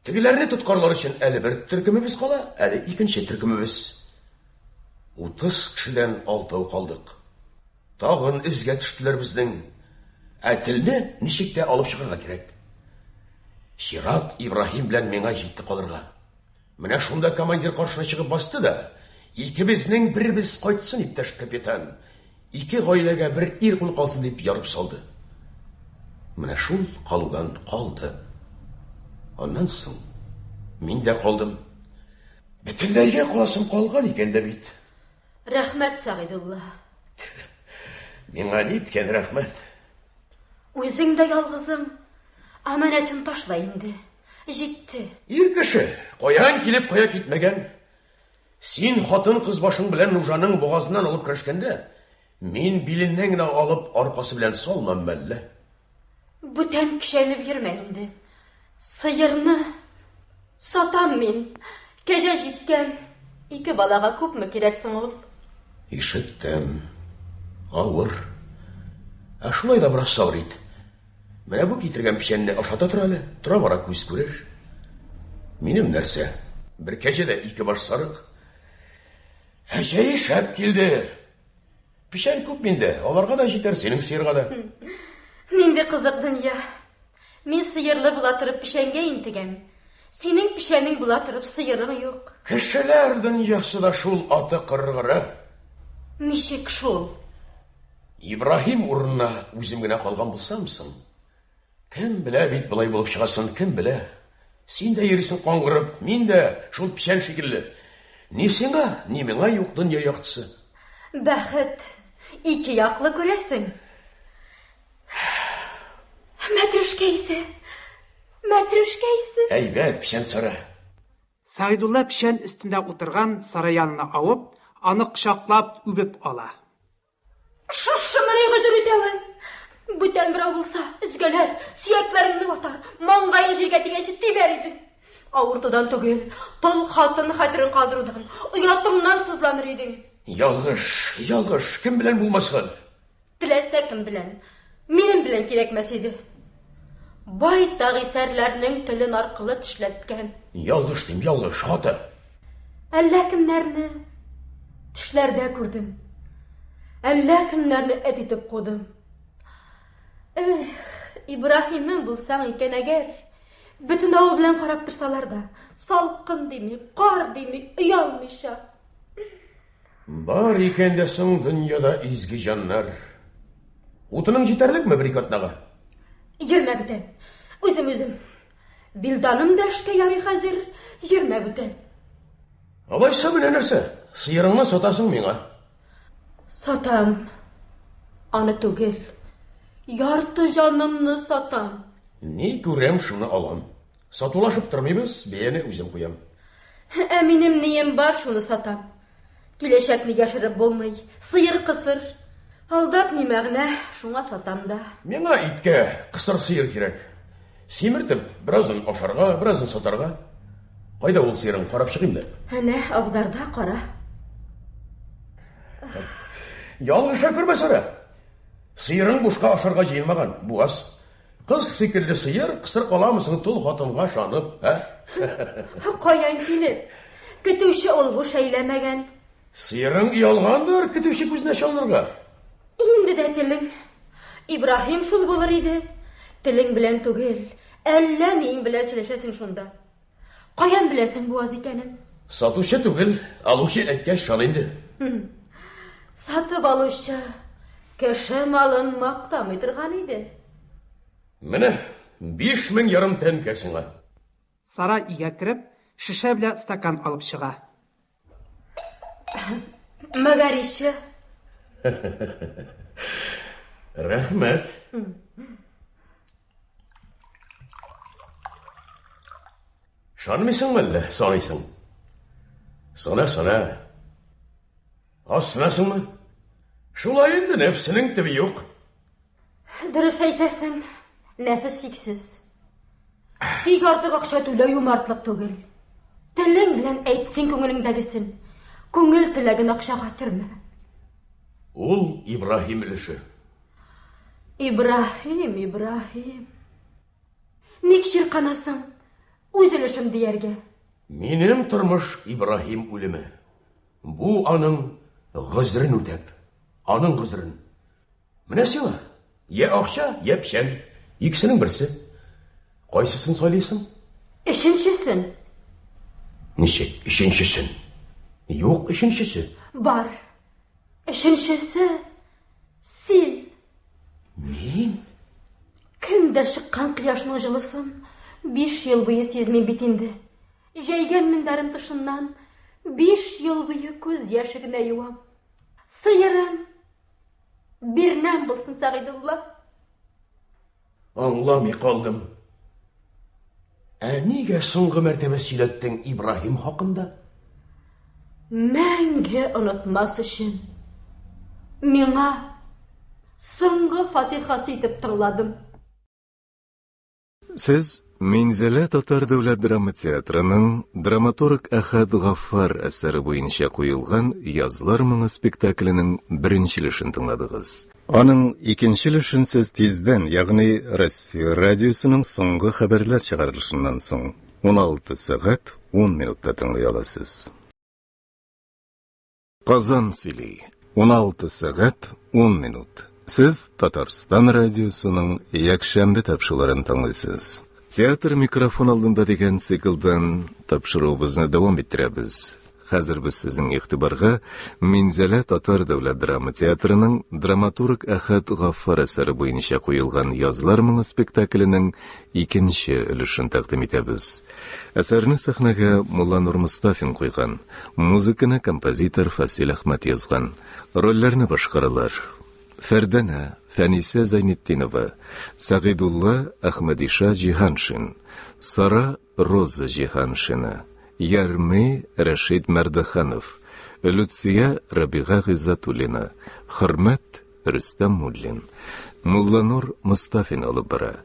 Тегеләрне тоткарлар өчен әле бер төркемебез кала, әле икенче төркемебез. 30 кешедән алтау калдык. Тагын эзгә төштеләр безнең. Ә телне ничек тә алып чыгарга кирәк. Чират Ибраһим белән миңа җитте калырга. Менә шунда командир каршына чыгып басты да, икебезнең беребез кайтсын, иптәш капитан. Ике гаиләгә бер ир кул калсын дип ярып салды. Менә шул калудан калды. Аннан соң мин дә калдым. Бөтенләйгә каласым калган икән дә бит. Рәхмәт, Сәгыйдулла. Миңа ниткән рәхмәт? Үзең дә ялгызың. Аманәтен ташла инде. Җитте. Ир кеше, каян килеп, кая китмәгән. Син хатын-кыз башың белән нужаның бугазыннан алып көрәшкәндә, мин биленнән генә алып, аркасы белән салмам мәллә? Бүтән көчәнеп йөрмә инде. Сыерны сатам мин. Кәҗә җиткән. Ике балага күпме кирәк соң ул? Ишеттем. Авыр. Ә шулай да бераз сабыр ит. Менә бу китергән печәнне ашата тор әле, тора-бара күз күрер. Минем нәрсә? Бер кәҗә дә ике баш сарык. Ә җәе шәп килде. Печән күп миндә, аларга да җитәр, синең сыерга да. Нинди кызык дөнья. Мин сыерлы була торып печәнгә интегәм. Синең печәнең була торып сыерың юк. Кешеләр дөньясы да шул аты кыргыры. Ничек шул? Ибраһим урынына үзем генә калган булсам соң? Кем белә бит болай булып чыгасын, кем белә? Син дә йөрисең каңгырып, мин дә шул печән шикелле. Ни сиңа, ни миңа юк дөнья яктысы. Бәхет ике яклы күрәсең. Мәтрүшкә исе. Мәтрүшкә исе. Әйбәт печән сары. Сәгыйдулла печән өстендә утырган Сара янына авып, аны кочаклап үбеп ала. Шушы мөрәй гозер итәве. Бүтән берәү булса, өзгәләр, сөякләреңне ватар, маңгаең җиргә тигәнче тибәр иде. Авыртудан түгел, тол хатын хәтерен калдырудан, оятыңнан сызланыр идең. Ялгыш, ялгыш, кем белән булмасын? Теләсә кем белән. Минем белән кирәкмәс иде. Байтак исәрләрнең телен аркылы тешләткән. Ялгыш дим, ялгыш, хата. Әллә кемнәрне төшләрдә күрдем. Әллә кемнәрне эт итеп кудым. Эх, Ибраһимың булсаң икән әгәр, бөтен авыл белән карап торсалар да, салкын дими, кар дими, оялмыйча. Бар икән дә соң дөньяда изге җаннар. Утының җитәрлекме бер-ике атнага? Йөрмә бүтән. Үзем үзем. Вилданым да эшкә ярый хәзер. Йөрмә бүтән. Алайса менә нәрсә, сыерыңны сатасың миңа. Сатам. Аны түгел. Ярты җанымны сатам. Ни күрәм, шуны алам. Сатулашып тормыйбыз, бәяне үзем куям. Ә минем нием бар, шуны сатам. Киләчәкне яшереп булмый. Сыер кысыр. Алдап ни мәгънә, шуңа сатам да. Миңа иткә кысыр сыер кирәк. Симертеп, беразын ашарга, беразын сатарга. Кайда ул сыерың, карап чыгыйм да. Әнә, абзарда кара. Ялгыша күрмә, Сара. Сыерың бушка ашарга җыелмаган, буаз. Кыз шикелле сыер кысыр каламы соң тол хатынга ышанып, ә? Каян килеп? Көтүче ул бу шәйләмәгән. Сыерың оялгандыр көтүче күзенә чалынырга. Инде дә телең. Ибраһим шул булыр иде. Телең белән түгел, әллә ниең белән сөйләшәсең шунда. Каян беләсең буаз икәнен? Сатучы түгел, алучы әйткәч шал инде. Сатып алучы кеше малын мактамый торган иде. Менә 5500 тәңкә сиңа. Сара өйгә кереп, шешә белән стакан алып чыга. Магаричы. Рәхмәт. Ышанмыйсыңмы әллә, саныйсың? Сана, сана. Азсынасыңмы? Шулай инде, нәфсенең төбе юк. Дөрес әйтәсең, нәфес чиксез. Тик артык акча түләү юмартлык түгел. Телең белән әйт син күңелеңдәгесен. Күңел теләген акчага төрмә. Ул Ибраһим өлеше. Ибраһим, Ибраһим. Ник чирканасың? Үз өлешем дияргә. Минем тормыш Ибраһим үлеме. Бу аның гозерен үтәп. Аның гозерен. Менә сиңа. Я акча, я печән. Икесенең берсе. Кайсысын сайлыйсың? Өченчесен. Ничек өченчесен? Юк, өченчесе. Бар. Өченчесе син. Мин? Көн дә чыккан кояшның җылысын 5 ел буе сизмим бит инде. Җәйгән мендәрем тышыннан 5 ел буе күз яше генә юам. Сыерым бирнәм булсын, Сәгыйдулла. Аңламый калдым. Ә нигә соңгы мәртәбә сөйләттең Ибраһим хакында? Мәңге онытмас өчен. Миңа соңгы фатихасы итеп тыңладым. Сез Минзәлә татар дәүләт драма театрының драматург Әхәт Гаффар әсәре буенча куелган Язлар моңы спектакленең беренче өлешен тыңладыгыз. Аның икенче өлешен сез тиздән, ягъни Россия радиосының соңгы хәбәрләр чыгарылышыннан соң 16 сәгать 10 минутта тыңлый аласыз. Казан сөйли. 16 сәгать 10 минут. Сез Татарстан радиосының якшәмбе тапшыруларын тыңлыйсыз. Театр микрофон алдында дигән циклдан тапшыруыбызны дәвам иттерәбез. Хәзер без сезнең игътибарга Минзәлә татар дәүләт драма театрының драматург Әхәт Гаффар әсәре буенча куелган Язлар моңы спектакленең икенче өлешен тәкъдим итәбез. Әсәрне сәхнәгә Мулланур Мостафин куйган. Музыканы композитор Фасил Әхмәт язган. Рольләрне башкаралар: Фәрдәнә, Фәнисә Зәйнетдинова, Сәгыйдулла Әхмәдиша Җиһаншин, Сара Роза Җиһаншина, Ярми Рәшит Мәрдеханов, Люция Рабига Гыйззәтуллина, Хөрмәт Рөстәм Муллин, Мулланур Мостафин алып бара.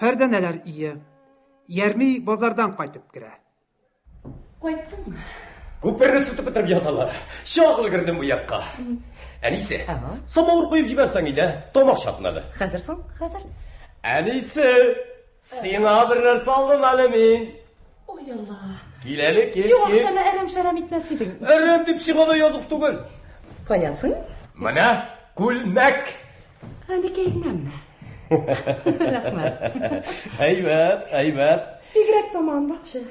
Фәрдәнәләр өе. Ярми базардан кайтып керә. Кайттыңмы? Күперне сүтеп бетереп яталар. Чак өлгердем бу якка. Әнисе, самавыр куеп җибәрсәң иде, тамак чатнады. Хәзер соң, хәзер. Әнисе, сиңа бер нәрсә алдым әле мин. Ой, Алла. Кил әле, кил, Юк, кил. акчаны әрәм-шәрәм итмәс идең. Әрәм дип сиңа да язык түгел. Каясың? Менә күлмәк. Әникәй генәме? Рәхмәт. Әйбәт, әйбәт. Бигрәк таман бакчы.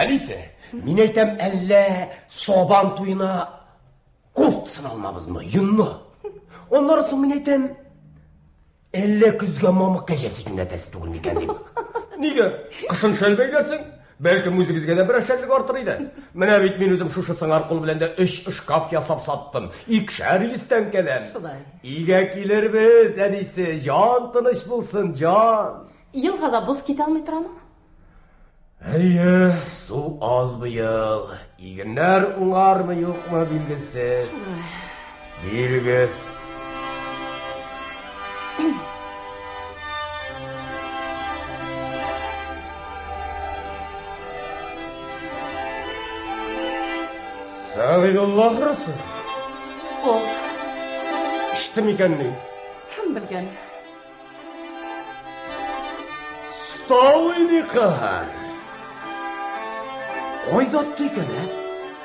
Әнисе, мин әйтәм, әллә сабан туена кофтасын алмабызмы, йонны? Аннары соң мин әйтәм, әллә көзгә мамык кәҗәсе юнәтәсе түгел микән дип. Нигә? Кышын шәл бәйләрсең, Бәлкем үзегезгә дә берәр шәллек артыр иде. Менә бит мин үзем шушы сыңар кул белән дә өч шкаф ясап саттым. 200 тәңкәдән. Шулай. Өйгә килербез, әнисе, җан тыныч булсын, җан. Елгада боз китә алмый торамы? Әйе, су аз быел. Игеннәр уңармы, юкмы, билгесез. Билгесез. Сәгыйдулла ахрысы. Ул. Эчте микән ни? Кем белгән? Столый никадәр. Кайда отты икән, ә?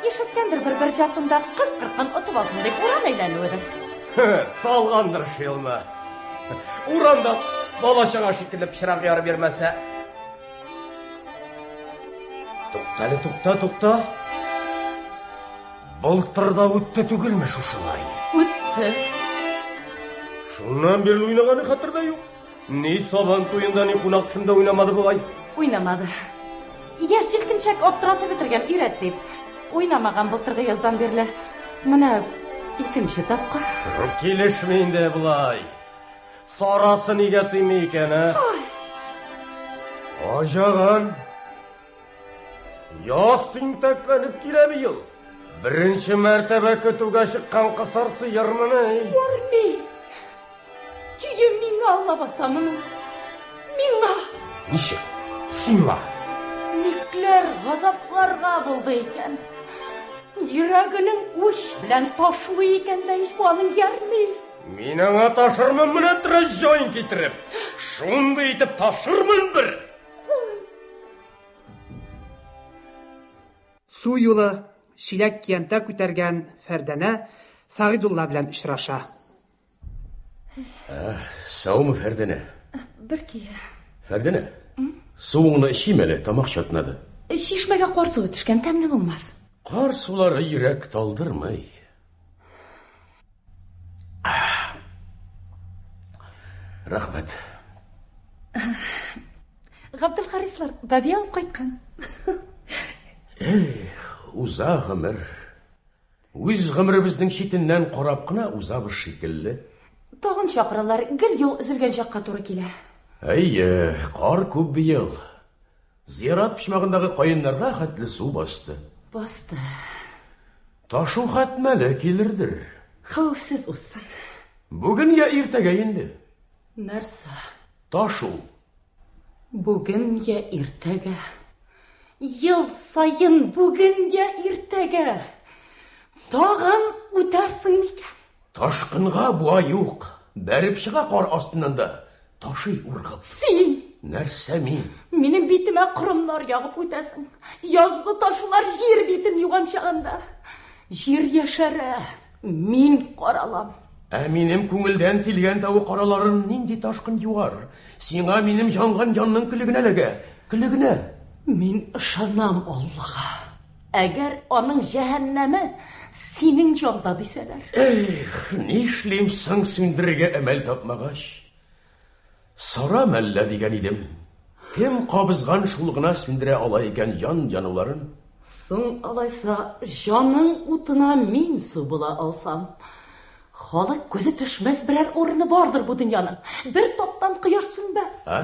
Ишеткәндер бер бер җатында кыз кыркын отып алсын дип урам әйләнүедер. Салгандыр шилма. Урамда бала-чага шикелле пычрак ярып йөрмәсә. Туктале, тукта, тукта. Былтыр да үтте түгелме шушылай? Үтте. Шуннан бирле уйнаганы хәтердә юк. Ни сабан туенда, ни кунак төшендә уйнамады бугай. Уйнамады. Яшь җилкенчәк аптыратып бетергән, өйрәт дип. Уйнамаган былтыргы яздан бирле. Менә икенче тапкыр. Килешми инде болай. Сарасы нигә тыймый икән, ә? Аҗаган. Яз тинтәкләнеп килә быел. Беренче мәртәбә көтүгә чыккан кысыр сыермыни? Ярми. Көе миңа лабаса моның. Миңа. Ничек? Сиңа. Никләр газапларга булды икән. Йөрәгенең үч белән ташуы икән дә ич бу аның ярми. Мин аңа ташырмын менә җайын китереп. Шундый итеп ташырмын бер. Су юлы чиләк-киянтә күтәргән Фәрдәнә Сәгыйдулла белән очраша. Саумы, Фәрдәнә? Бер кие. Фәрдәнә, суыңны эчим әле, тамак чатнады. Чишмәгә кар суы төшкән, тәмле булмас. Кар сулары йөрәк талдырмый. Рәхмәт. Габделхарислар бәби алып кайткан. Эх, уза гомер. Үз гомеребезнең читеннән карап кына узабыз шикелле. Тагын чакыралар, гел юл өзелгән чакка туры килә. Әйе, кар күп быел. Зират почмагындагы каеннарга хәтле су басты. Басты. Ташу хәтмәле килердер. Хәвефсез узсын. Бүген я иртәгә инде. Нәрсә? Ташу. Бүген я иртәгә. Ел саен бүген я иртәгә. Тагын үтәрсең микән? Ташкынга буа юк. Бәреп чыга кар астыннан да. Ташый ургып. Син! Нәрсә мин? Минем битемә корымнар ягып үтәсең. Язгы ташулар җир битен юган чагында. Җир яшәрә, мин каралам. Ә минем күңелдән килгән тавы караларын нинди ташкын юар? Сиңа минем җанган җанның көле генә эләгә, көле генә. Мин ышанам Аллага. Әгәр аның җәһәннәме синең җанда дисәләр. Эх, нишлим соң сүндерергә әмәл тапмагач? Сара мәллә дигән идем. Кем кабызган шул гына сүндерә ала икән ян януларын? Соң алайса җаның утына мин су була алсам. Халык күзе төшмәс берәр урыны бардыр бу дөньяның. Бер таптан кояш сүнмәс. А?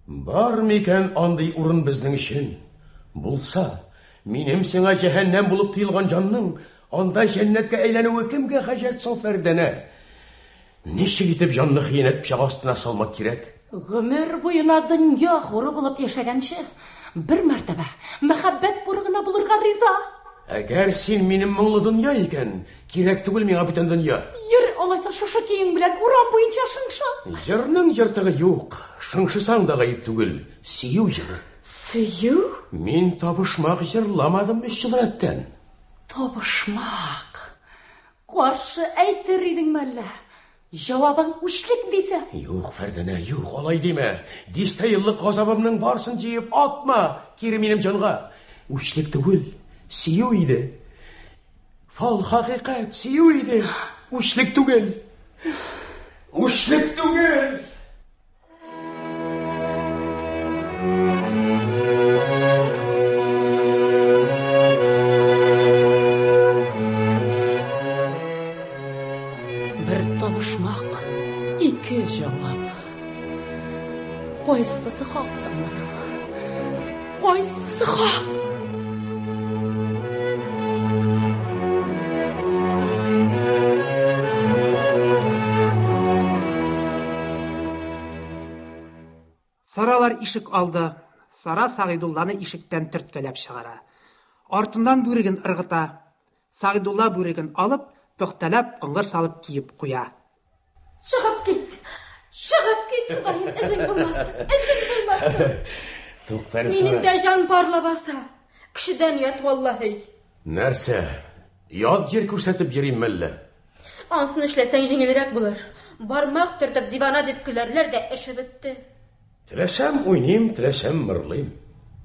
Бар микән андый урын безнең өчен? Булса, минем сиңа җәһәннәм булып тоелган җанның анда җәннәткә әйләнүе кемгә хаҗәт соң, Фәрдәнә? Ничек итеп җанны хыянәт пычагы астына салмак кирәк? Гомер буена дөнья хуры булып яшәгәнче, бер мәртәбә мәхәббәт буры гына булырга риза. Әгәр син минем моңлы дөнья икән, кирәк түгел миңа бүтән дөнья. Йөр, алайса шушы көең белән урам буенча шыңша. Җырның җыртыгы юк, шыңшысаң да гаеп түгел. Сөю җыры. Сөю? Мин табышмак җырламадым өч ел рәттән. Табышмак. Каршы әйтер идең мәллә? Җавабың үчлек дисә? Юк, Фәрдәнә, юк, алай димә. Дистә еллык газабымның барсын җыеп атма кире минем җанга. Үчлек түгел, сөю иде. Фал хакыйкать, сөю иде. Үчлек түгел. Үчлек түгел. табышмак, ике җавап. Кайсысы хак соң моның? Кайсысы хак? Саралар ишек алды. Сара Сагыйдулланы ишектән төрткәләп чыгара. Артыннан бүреген ыргыта. Сагыйдулла бүреген алып, пөхтәләп кыңгыр салып киеп куя. Чыгып кит! Чыгып кит, Ходаем, эзең булмасын, эзең булмасын. Туктале, Минем Сара. дә җан бар лабаса. Кешедән ят, валлаһи. Нәрсә? Ят җир күрсәтеп йөрим мәллә? Ансын эшләсәң җиңелрәк булыр. Бармак төртеп дивана дип көләрләр дә эше бетте. Теләсәм уйныйм, теләсәм мырлыйм.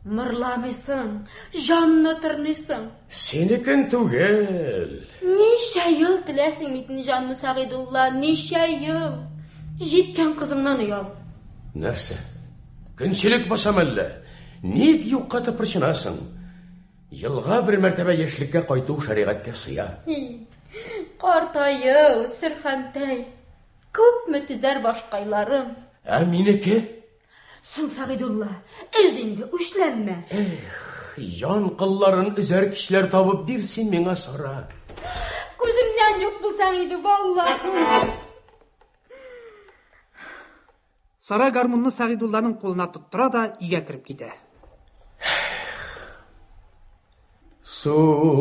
Мырламыйсың, җанны тырныйсың. Синекен түгел. Ничә ел теләсең бит җанны Сәгыйдулла, ничә ел. Җиткән кызыңнан оял. Нәрсә? Көнчелек басам әллә? Ник юкка тыпырчынасың? Елга бер мәртәбә яшьлеккә кайту шәригатькә сыя. Картаю, сөрхәнтәй. Күпме төзәр башкайларым. Ә минеке? Соң, Сәгыйдулла, өз инде, үчләнмә. Эх, җан кылларын өзәр кешеләр табып бир син миңа, Сара. Күземнән юк булсаң иде, валлаһи. Сара гармунны Сәгыйдулланың кулына тоттыра да өйгә кереп китә.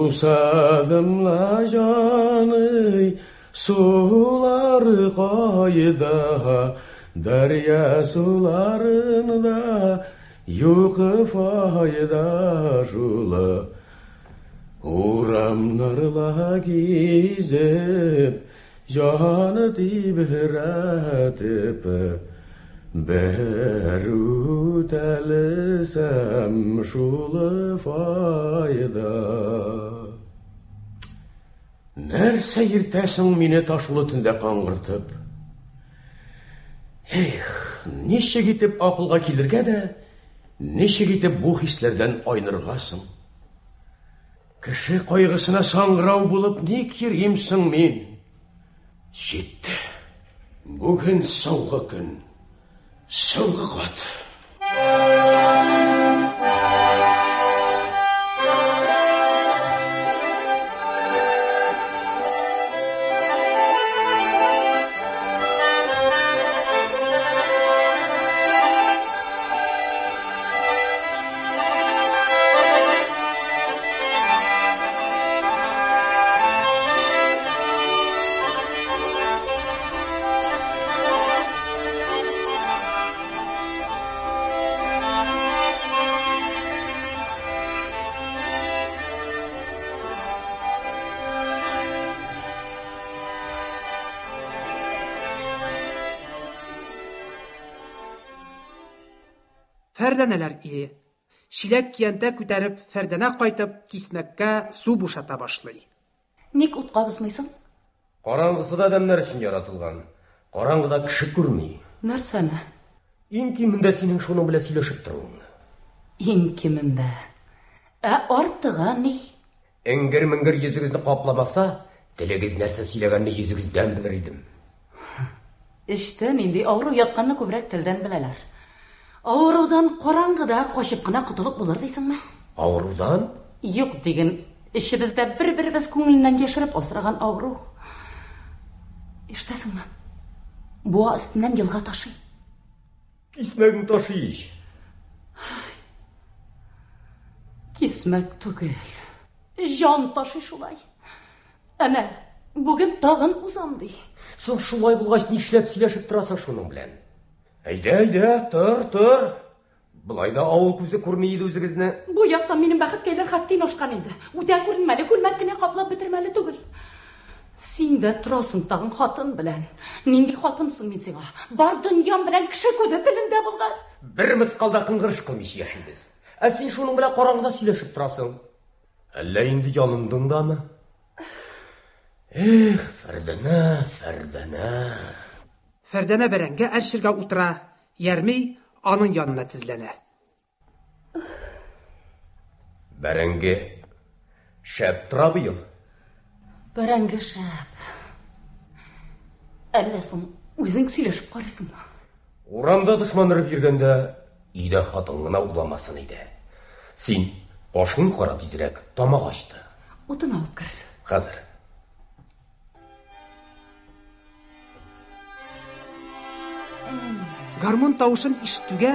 Сусадым ла җаный, сулар кайда, дәрья суларында юк файда шулы. Урамнарла гизеп, җаны тибрәтеп, бер үтәлесәм шулы файда. Нәрсә йөртәсең мине ташлы төндә каңгыртып? Эх, ничек итеп акылга килергә дә, ничек итеп бу хисләрдән айнырга соң? Кеше кайгысына саңгырау булып ник йөрим соң мин? Җитте. Бүген соңгы көн. Соңгы кат. Фәрдәнәләр өе. Чиләк-киянтә күтәреп, Фәрдәнә кайтып, кисмәккә су бушата башлый. Ник ут кабызмыйсың? Караңгысы да адәмнәр өчен яратылган. Караңгыда кеше күрми. Нәрсәне? Иң кимендә синең шуның белән сөйләшеп торуыңны. Иң кимендә. Ә артыгы ни? Эңгер-меңгер йөзегезне капламаса, телегез нәрсә сөйләгәнне йөзегездән белер идем. Эчтә нинди авыру ятканны күбрәк телдән беләләр. Авырудан караңгыда качып кына котылып булыр дисеңме? Авырудан? Юк диген, эчебездә бер-беребез күңеленнән яшереп асраган авыру. Ишетәсеңме? Буа өстеннән елга ташый. Кисмәгең ташый ич. Кисмәк түгел. Җан ташый шулай. Әнә, бүген тагын узам ди. Соң шулай булгач нишләп сөйләшеп торасың шуның белән? Әйдә, әйдә, тор, тор. Болай да авыл күзе күрми иде үзегезне. Бу яктан минем бәхеткәйләр хәттин ашкан инде. Үтә күренмәле, күлмәк кенә каплап бетермәле түгел. Син дә торасың тагын хатын белән. Нинди хатын соң мин сиңа? Бар дөньям белән кеше күзе телендә булгач. Бер мыскал да кыңгырыш кылмыйча яшибез. Ә син шуның белән караңгыда сөйләшеп торасың. Әллә инде ялындың дамы? Эх, Фәрдәнә, Фәрдәнә. Фәрдәнә бәрәңге әрчергә утыра, Ярми аның янына тезләнә. Бәрәңге шәп тора быел. Бәрәңге шәп. Әллә соң үзең сөйләшеп карыйсыңмы? Урамда дошман өреп йөргәндә, өйдә хатын гына уламасын иде. Син башың кара тизрәк, тамак ачты. Утын алып кер. Хәзер. Гармун тавышын ишетүгә,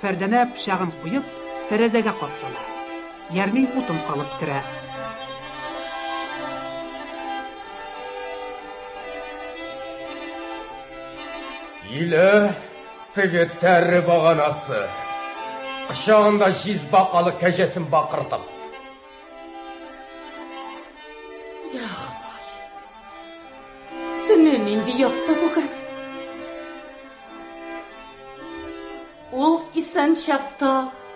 Фәрдәнә пычагын куеп, тәрәзәгә каплана. Ярми утын алып керә. Килә теге тәре баганасы. Кочагында җиз бакалы кәҗәсен бакыртып. Я Ходай. Төне нинди якты бүген. Ул исән чакта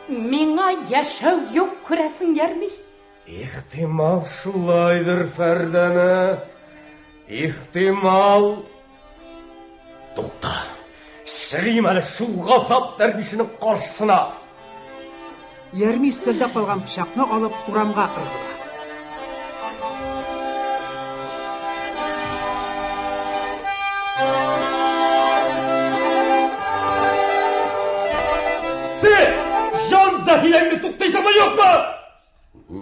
миңа яшәү юк күрәсең, Ярми. Ихтимал шулайдыр, Фәрдәнә. Ихтимал. Тукта. Чыгыйм әле шул газап дәрвишенең каршысына. Ярми өстәлдә калган пычакны алып урамга ыргыла. Син, җан зәһиләңне туктыйсыңмы, юкмы?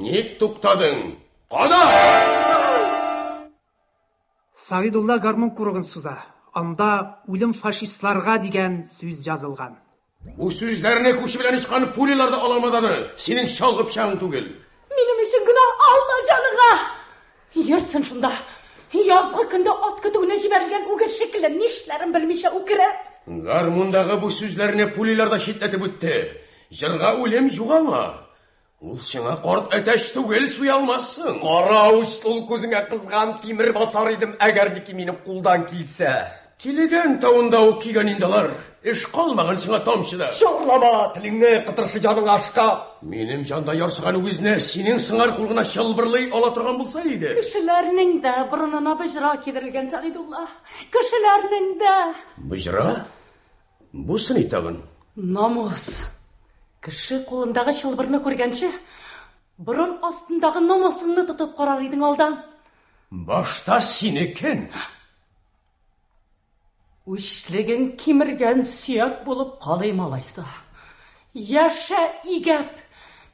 Ник туктадың? Када! Сагыйдулла гармун курыгын суза. Анда Үлем фашистларга дигән сүз язылган. Бу сүзләрне күче белән очкан пулялар да ала алмады, синең чалгы пычагың түгел. Минем өчен гөнаһ алма җаныңа! Йөрсен шунда. Язгы көндә ат көтүенә җибәрелгән үгез шикелле нишләрен белмичә үкереп. Гармундагы бу сүзләрне пулялар да читләтеп үтте. Җырга үлем юк аңа. Ул сиңа карт әтәч түгел, суя алмассың. Кара учлы ул күзеңә кызган тимер басар идем, әгәр дики минем кулдан килсә. Тилегән тавында ук кигән инде алар. Эш калмаган сиңа тамчы да. Чорлама телеңне, кытыршы җаның ашка. Минем җанда ярсыган үгезне синең сыңар кул гына чылбырлый ала торган булса иде. Кешеләрнең дә борынына боҗра кидерелгән, Сәгыйдулла. Кешеләрнең дә. Боҗра? Бусы ни тагын? Намус. Кеше кулындагы чылбырны күргәнче, борын астындагы намусыңны тотып карар идең алдан. Башта синекен. Үчлеген кимергән сөяк булып калыйм алайса. Яшә игәп,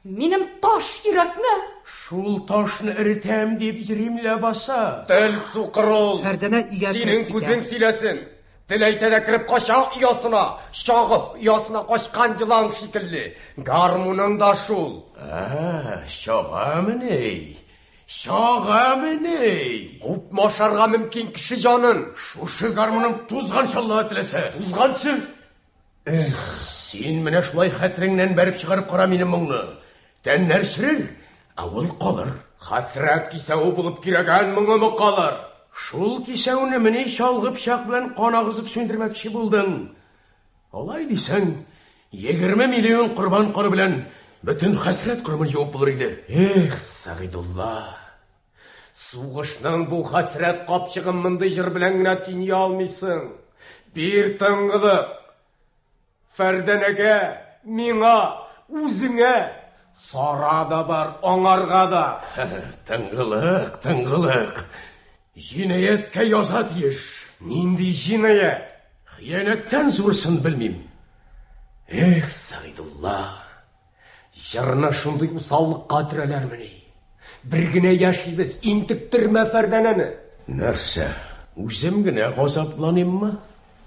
минем таш йөрәкне. Шул ташны эретәм дип йөрим ләбаса. Тел сукыр ул. Фәрдәнә өйгә Синең кереп китә. күзең сөйләсен. Тел әйтә дә кереп кача оясына, чагып, оясына качкан елан шикелле. Гармуның да шул. Ә, чагамыни? Чагамыни? Күпме ашарга мөмкин кеше җанын? Шушы гармуның тузганчы Алла теләсә. Тузганчы? Эх, син менә шулай хәтереңнән бәреп чыгарып кара минем моңны. Тәннәр черер, ә ул калыр. Хәсрәт кисәве булып кирәгән моңымы калыр? Шул кисәүне менә чалгы пычак белән кан агызып сүндермәкче булдың. Алай дисәң, 20 миллион корбан каны белән бөтен хәсрәт корымын юып булыр иде. Эх, Сәгыйдулла, сугышның бу хәсрәт капчыгын мондый җыр белән генә тиңи алмыйсың. Бир тынгылык. Фәрдәнәгә, миңа, үзеңә, Сара да бар, аңарга да. Тынгылык, тынгылык. Җинаятькә яза тиеш. Нинди җинаять? Хыянәттән зурысын белмим. Эх, Сәгыйдулла, җырны шундый усаллыкка төрәләрмени? Бер генә яшибез, интектермә Фәрдәнәне. Нәрсә, үзем генә газапланыйммы?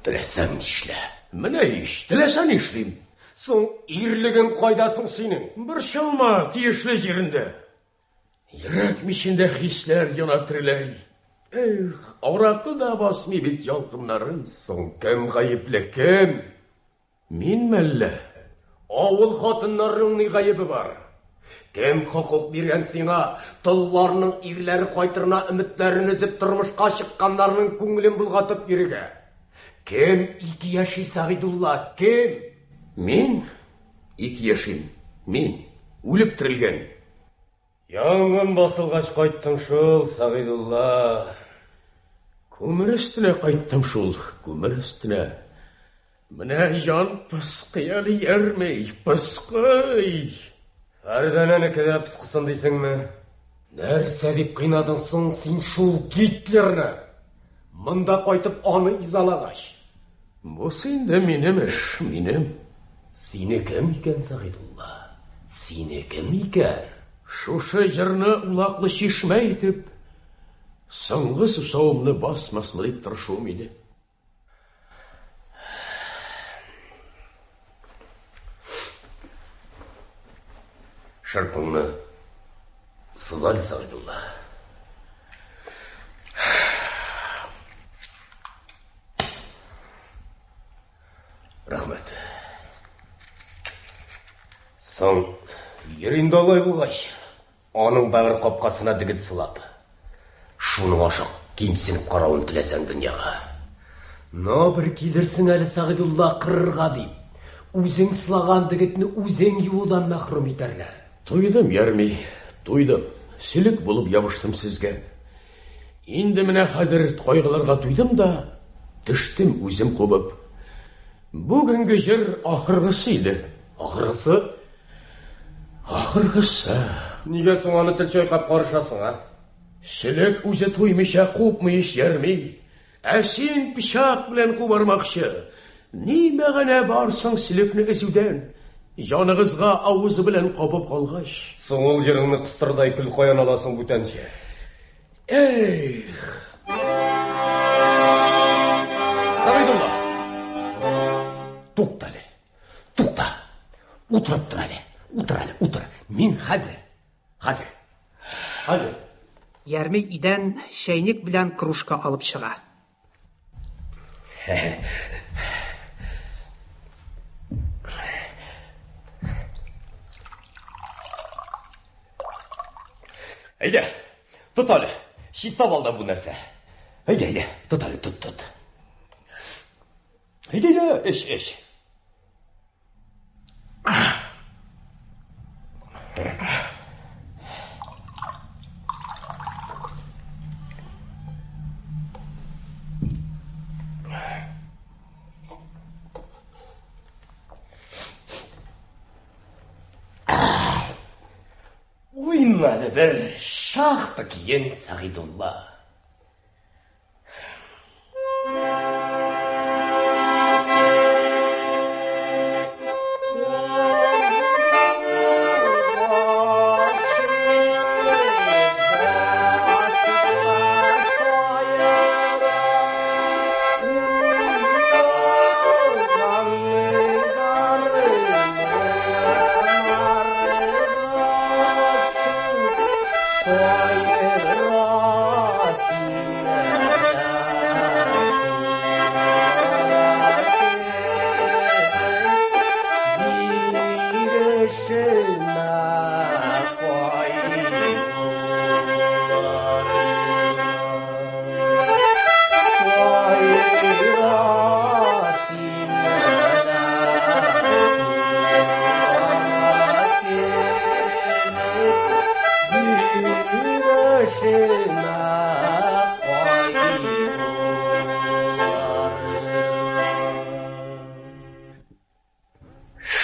Теләсәң нишлә. Менә ич, теләсә нишлим. Соң ирлегең кайда соң синең? Борчылма, тиешле җирендә. Йөрәк мичендә хисләр яна тереләй. Эх, аракы да басмый бит ялкыннарын. Соң кем гаепле, кем? Мин мәллә? Авыл хатыннарының ни гаебе бар? Кем хокук биргән сиңа толларның ирләре кайтырына өметләрен өзеп тормышка чыкканнарның күңелен болгатып йөрергә? Кем ике яши, Сәгыйдулла, кем? Мин ике яшим. Мин үлеп терелгән. Янгын басылгач кайттың шул, Сәгыйдулла. Күмер өстенә кайттым шул, күмер өстенә. Менә җан пыскый әле йөрми, пыскый. Фәрдәнәнеке дә пыскысын дисеңме? Нәрсә дип кыйнадың соң син шул Гитлерны? Монда кайтып аны изалагач. Бусы инде минем эш, минем. Синеке микән, Сәгыйдулла? Синеке микән? Шушы җырны улаклы чишмә итеп, соңгы сусавымны басмасмы дип тырышуым иде. Шырпыңны сыз әле, Сәгыйдулла. Рәхмәт. Соң, йөр инде алай булгач, аның бәгырь капкасына дегет сылап. Шуның аша кимсенеп каравын теләсәң дөньяга. Но бер килерсең әле Сәгыйдулла кырырга дип. Үзең сылаган дегетне үзең юудан мәхрүм итәрләр. Туйдым, Ярми, туйдым. Сөлек булып ябыштым сезгә. Инде менә хәзер кайгыларга туйдым да, төштем үзем кубып. Бүгенге җыр ахыргысы иде. Ахыргысы? Ахыргысы. Нигә соң аны тел чайкап карышасың, а? Сөлек үзе туймыйча купмый ич, Ярми. Ә син пычак белән кубармакчы. Ни мәгънә бар соң сөлекне өзүдән? Җаныгызга авызы белән кабып калгач. Соң ул җырыңны кыстырдай көл каян аласың бүтәнчә? Эх! Сәгыйдулла! Тукта әле. Тукта. Утырып тор әле. Утыр әле, утыр. Мин хәзер. Хәзер. Хәзер. Ярми өйдән чәйнек белән кружка алып чыга. Әйдә, тот әле. Чиста балдан бу нәрсә. Әйдә, әйдә, тот әле, тот, тот. Әйдә, әйдә, эч, эч. Уйнады бер шахта киен Сәгыйдулла.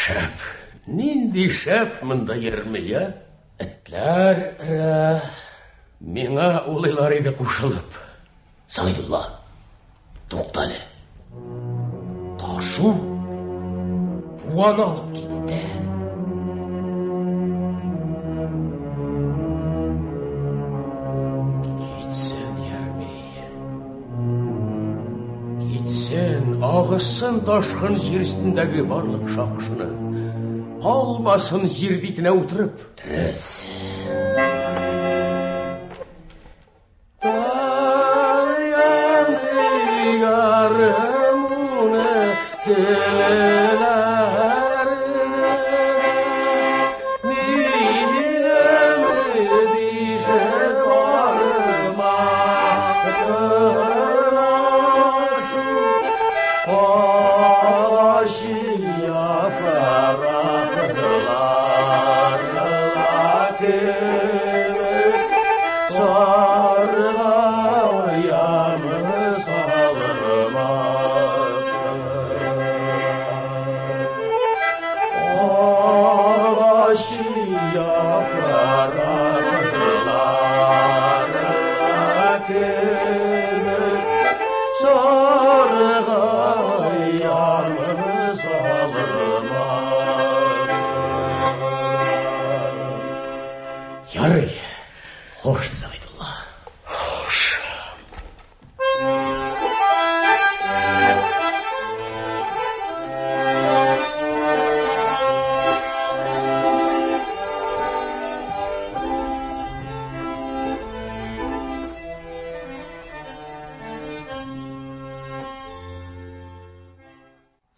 Шәп! Нинди шәп монда йөрми, я? Этләр өрә. Миңа улыйлар иде кушылып. Сәгыйдулла, туктале. Ташу буаны алып китте. Китсен, Ярми. Китсен, агызсын ташкын җир өстендәге барлык шакшыны. Калмасын җир битенә утырып. Дөрес.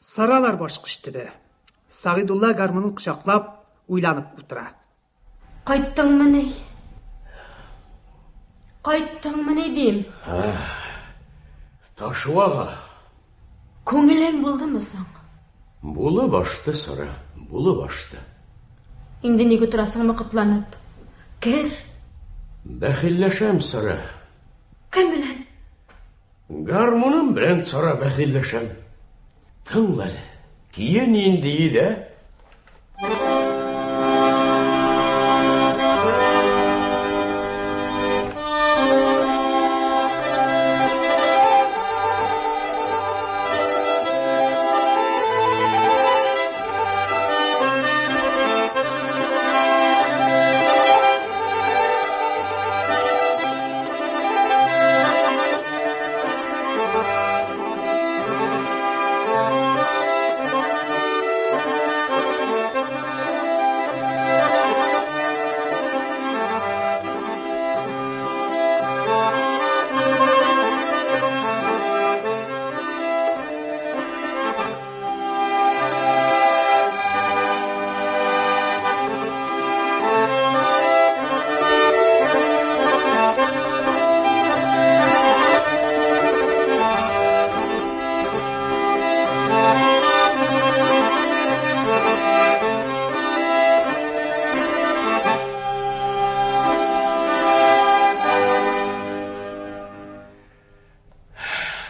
Саралар башкыч төбе. Сагыйдулла гармунын кочаклап, уйланып утыра. Кайттыңмыни? Кайттыңмыни дим. Ташуага. Күңелең булдымы соң? Булып ашты, Сара, булып ашты. Инде ник утырасың мокытланып? Кер. Бәхилләшәм, Сара. Кем белән? Гармуным белән, Сара, бәхилләшәм. Тыңла әле. Көе нинди иде?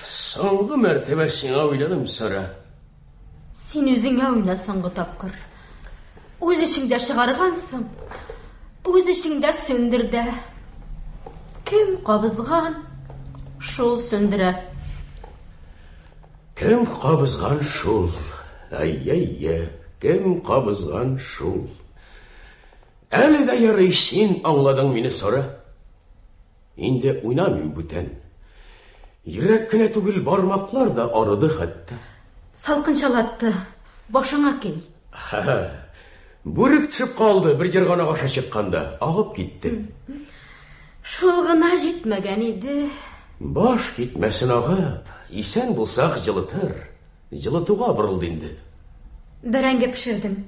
Соңгы мәртәбә сиңа уйладым, Сара. Син үзеңә уйна соңгы тапкыр. Үз эчеңдә чыгаргансың, үз эчеңдә сүндер дә. Кем кабызган, шул сүндерә. Кем кабызган шул. Ай-яй-яй, кем кабызган шул. Әле дә ярый син аңладың мине, Сара. Инде уйнамыйм бүтән. Йөрәк кенә түгел, бармаклар да арыды хәтта. Салкынчалатты. Башыңа ки. Бүрек төшеп калды бер ерганак аша чыкканда, агып китте. Шул гына җитмәгән иде. Баш китмәсен агып, исән булсак җылытыр. Җылытуга борылды инде. Бәрәңге пешердем.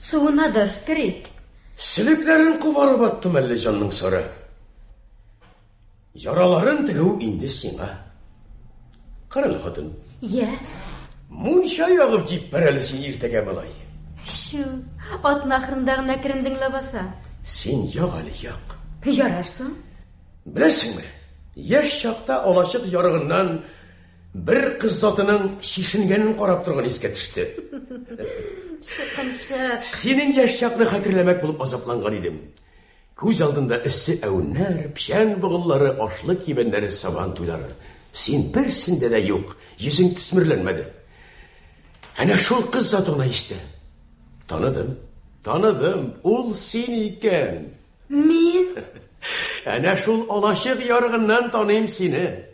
Суынадыр, керик. Селекләрен кубарып аттым әллә җанның сары. Яраларын тегү инде сиңа. Кырыл хатын. Йә. Мунча ягып җиппәр әле син иртәгә малай. Чү, атна ахырында гына керендең ләбаса. Син як әле, як. Ярарсың. Беләсеңме, яшь чакта алачык ярыгыннан бер кыз затының чишенгәнен карап торган искә төште. Чукынчык. Синең яшь чакны хәтерләмәк булып азапланган идем. Күз алдында эссе әвеннәр, печән богыллары, ашлык кибәннәре, сабан туйлары. Син берсендә дә юк, йөзең төсмерләнмәде. Әнә шул кыз заты гына истә. Таныдым, таныдым, ул син икән. Мин? Әнә шул алачык ярыгыннан таныйм сине.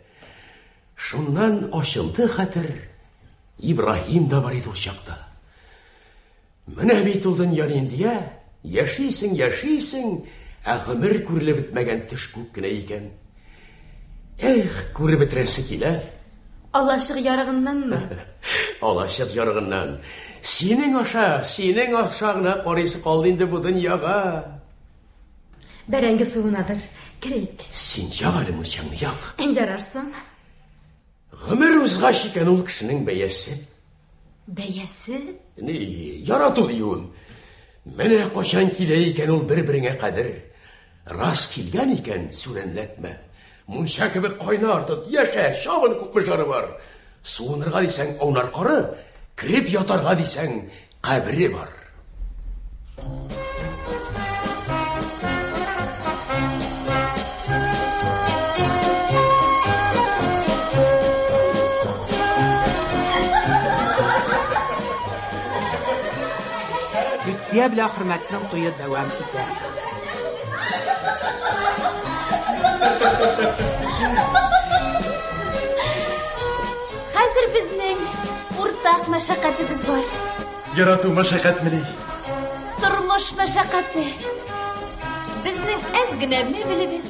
Шуннан ачылды хәтер. Ибраһим да бар иде ул чакта. Менә бит ул дөнья нинди, ә? Яшисең, яшисең, ә гомер күрелеп бетмәгән төш күк кенә икән. Эх, күреп бетерәсе килә. Алачык ярыгыннанмы? Алачык ярыгыннан. Синең аша, синең аша гына карыйсы калды инде бу дөньяга. Бәрәңге суынадыр. Керик. Син як әле мунчаңны, як. Ярарсың. Гомер узгач икән ул кешенең бәясе. Бәясе? Ни, ярату диюем. Менә кайчан килә икән ул бер-береңә кадер. Рас килгән икән, сүрәнләтмә. Мунча кебек кайнар тот, яшә, чабын күпме жары бар. Суынырга дисәң, аунар кары, кереп ятарга дисәң, кабере бар. Люция белән Хөрмәтнең туе дәвам итә. Хәзер безнең уртак мәшәкатебез бар. Ярату мәшәкатьмени? Тормыш мәшәкате. Безнең әз генә мебелебез,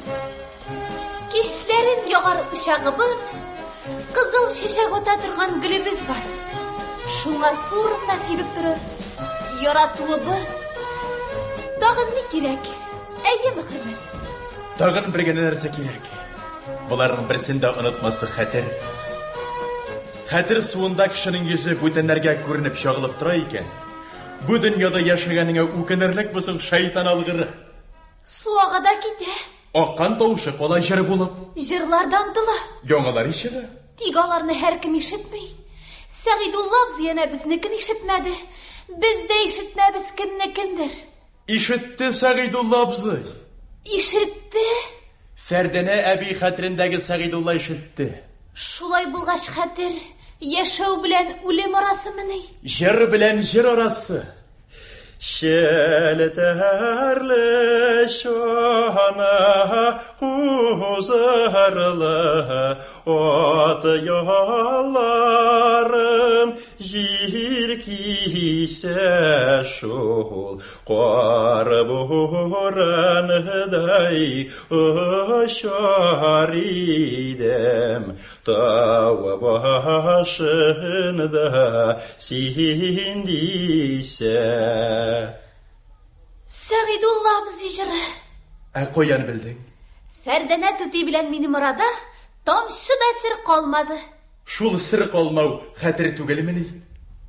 кичләрен ягар учагыбыз, кызыл чәчәк ата торган гөлебез бар. Шуңа су урынына сибеп торыр. Яратуыбыз. Тагын ни кирәк? Әйе, Мөхәммәт. Тагын бер генә нәрсә кирәк. Боларның берсен дә онытмасы хәтер. Хәтер суында кешенең йөзе бүтәннәргә күренеп чагылып тора икән. Бу дөньяда яшәгәнеңә үкенерлек булсын, шайтан алгыры. Су ага да китә. Аккан тавышы кала җыр булып. Җырлар да онытыла. Яңалары чыга. Тик аларны һәркем ишетми. Сәгыйдулла абзый әнә безнекен ишетмәде. Без дә ишетмәбез кемнекендер. Ишетте Сәгыйдулла абзый. Ишетте? Фәрдәнә әби хәтерендәге Сәгыйдулла ишетте. Шулай булгач хәтер яшәү белән үлем арасымыни? Җыр белән җыр арасы. Челтәрле чана кузырлы ат ялларын җир кисә шул кар бурандай очар идем тау башында син дисә. Сәгыйдулла абзый җыры. Ә каян белдең? Фәрдәнә түти белән минем арада тамчы да сер калмады. Шул сер калмау хәтер түгелмени?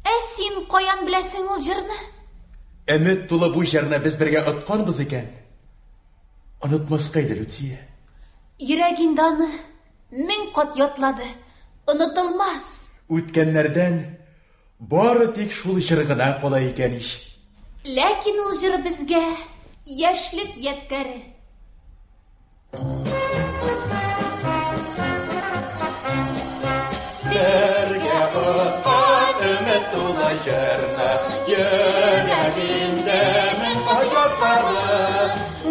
Ә син каян беләсең ул җырны? Өмет тулы бу җырны без бергә отканбыз икән. Онытмаска иде, Люция. Йөрәк инде аны мең кат ятлады. Онытылмас. Үткәннәрдән бары тик шул җыр гына кала икән ич. Ләкин ул җыр безгә яшьлек ядкәре. Бергә откан өмет тулы җырны йөрәк инде мең кат ятлады.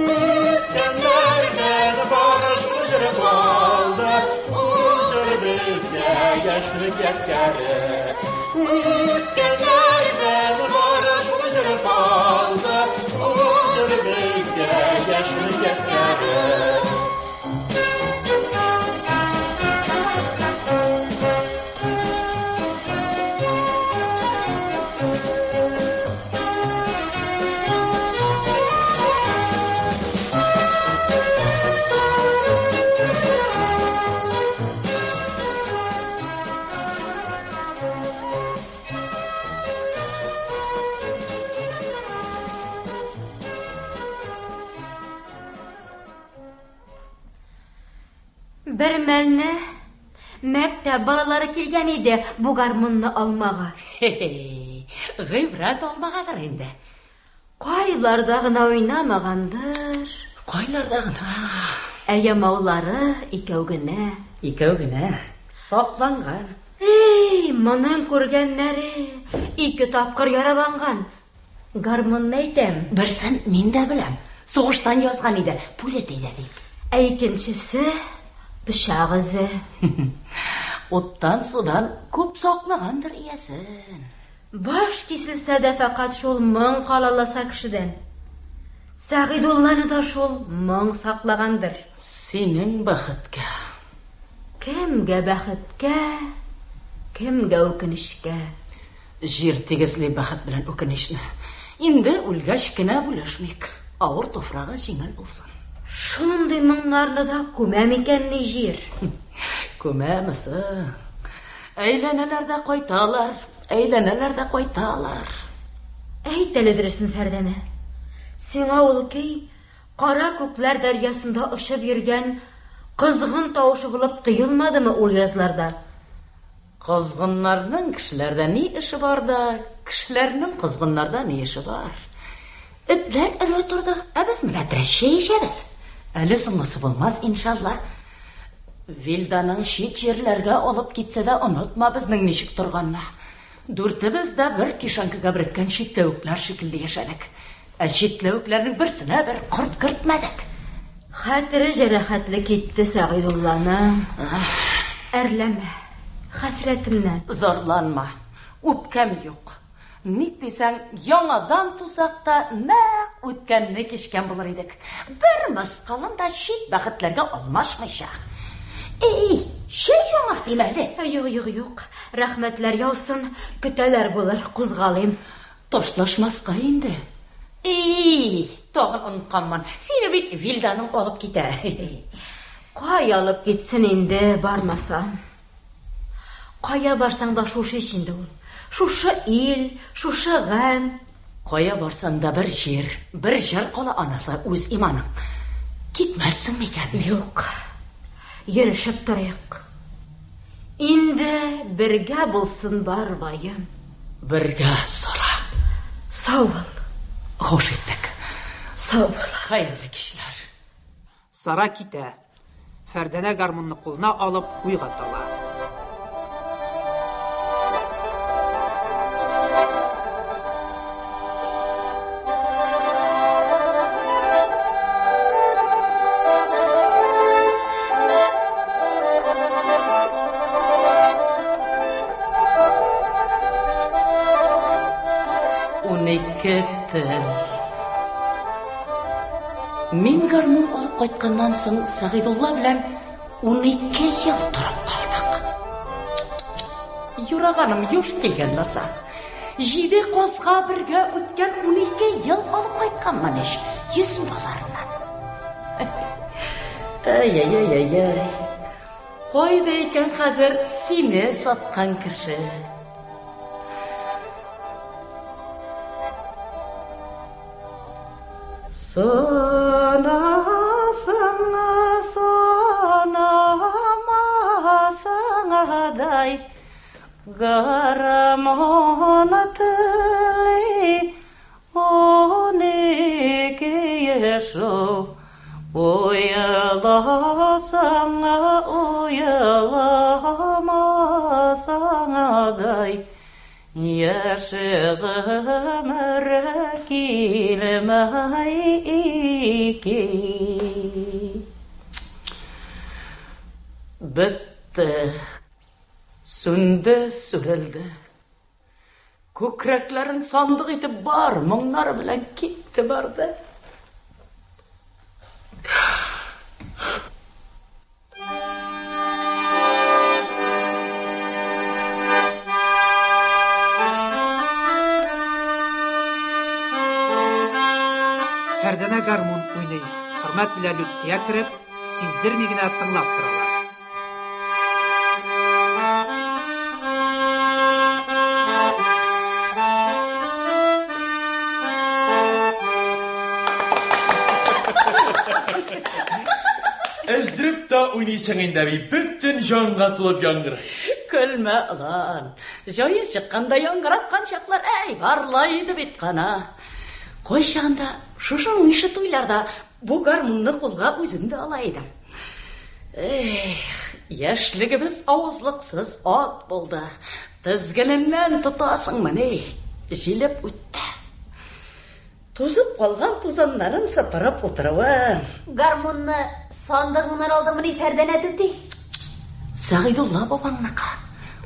Үткәннәрдән бары шул җыр калды. Ул җыр безгә яшьлек ядкәре. Үткәннәрдән бары шул җыр калды. Ул җыр безгә яшьлек ядкәре. Бер мәлне мәктәп балалары килгән иде бу гармунны алмага. Гыйбрәт алмагадыр инде. Кайларда гына уйнамагандыр. Кайларда гына. Ә ямаулары икәү генә. Икәү генә. Сакланган. Эй, моның күргәннәре ике тапкыр яраланган. Гармунны әйтәм. Берсен мин дә беләм. Сугыштан язган иде, пуля тиде дип. Ә икенчесе пычак эзе. Уттан, судан күп саклагандыр иясен. Баш киселсә дә фәкать шул моң калаласа кешедән. Сәгыйдулланы да шул моң саклагандыр. Синең бәхеткә. Кемгә бәхеткә, кемгә үкенечкә. Җир тигезли бәхет белән үкенечне. Инде үлгәч кенә бүлешмик. Авыр туфрагы җиңел булсын. Шундый моңнарны да күмә микәнни җир? Күмәме соң? Әйләнәләр дә кайталар, әйләнәләр дә кайталар. Әйт әле дөресен, Фәрдәнә. Сиңа ул көй кара күкләр дәрьясында очып йөргән козгын тавышы булып тоелмадымы ул язларда? Козгыннарның кешеләрдә ни эше бар да, кешеләрнең козгыннарда ни эше бар? Этләр өрә торды, ә без менә чәй эчәбез. Әле соңгысы булмас, иншалла. Вилданың чит җирләргә алып китсә дә онытма безнең ничек торганны. Дүртебез дә бер кишәнкегә береккән читләвекләр шикелле яшәдек. Ә читләвекләрнең берсенә бер корт кертмәдек. Хәтере җәрәхәтле китте Сәгыйдулланың. Әрләмә, хәсрәтемнән. Зарланма, үпкәм юк. Ник дисәң, яңадан тусак та нәкъ үткәнне кичкән булыр идек. Бер мыскалын да чит бәхетләргә алмашмыйча. Эй, Чәй яңартыйм әле. Юк, юк, юк. Рәхмәтләр яусын. Көтәләр булыр, кузгалыйм. Ташлашмаска инде. Эй, тагын онытканмын. Сине бит Вилданың алып китә. Кая алып китсен инде, бармасам. Кая барсаң да шушы ич инде ул. Шушы ил, шушы гамь. Кая барсаң да бер җир, бер җыр кала анасы, үз иманың. Китмәссең микән? Юк. Йөрешеп торыйк. Инде бергә булсын бар ваем. Бергә, Сара. Сау бул. Хуш иттек. Сау бул. Хәерле кичләр. Сара китә. Фәрдәнә гармунны кулына алып уйга тала. 12 тел. Мин гармун алып кайтканнан соң Сәгыйдулла белән 12 ел торып калдык. Юраганым юш килгән ласа. Җиде казга бергә үткән 12 ел алып кайтканмын ич йөзем базарыннан. Ай-яй-яй-яй. Кайда икән хәзер сине саткан кеше? Санасаң, санамасаң адай, Гармун тели 12 яшәү, Уйласаң, уйламасаң адай, Яше гомер килмәй ике. Бетте, сүнде, сүрелде. Күкрәкләрен сандык итеп бар моңнары белән китте барды. Фәрдәнә гармун уйный. Хөрмәт белән Люция кереп, сиздерми генә тыңлап торалар. Өздереп тә уйныйсың инде, әби, бөтен җанга тулып яңгырый. Көлмә, олан. Җае чыкканда яңгыраткан чаклар, әй, барлай иде бит кана. Кайчагында шушының ише туйларда бу гармунны кулга үзем дә ала идем. Эх, яшьлегебез авызлыксыз ат булды. Тезгененнән тотасыңмыни? Җилеп үтте. Тузып калган тузаннарын сыпырып утыруы. Гармунны сандыгыңнан алдыңмыни, Фәрдәнә түти? Сәгыйдулла бабаңныкы.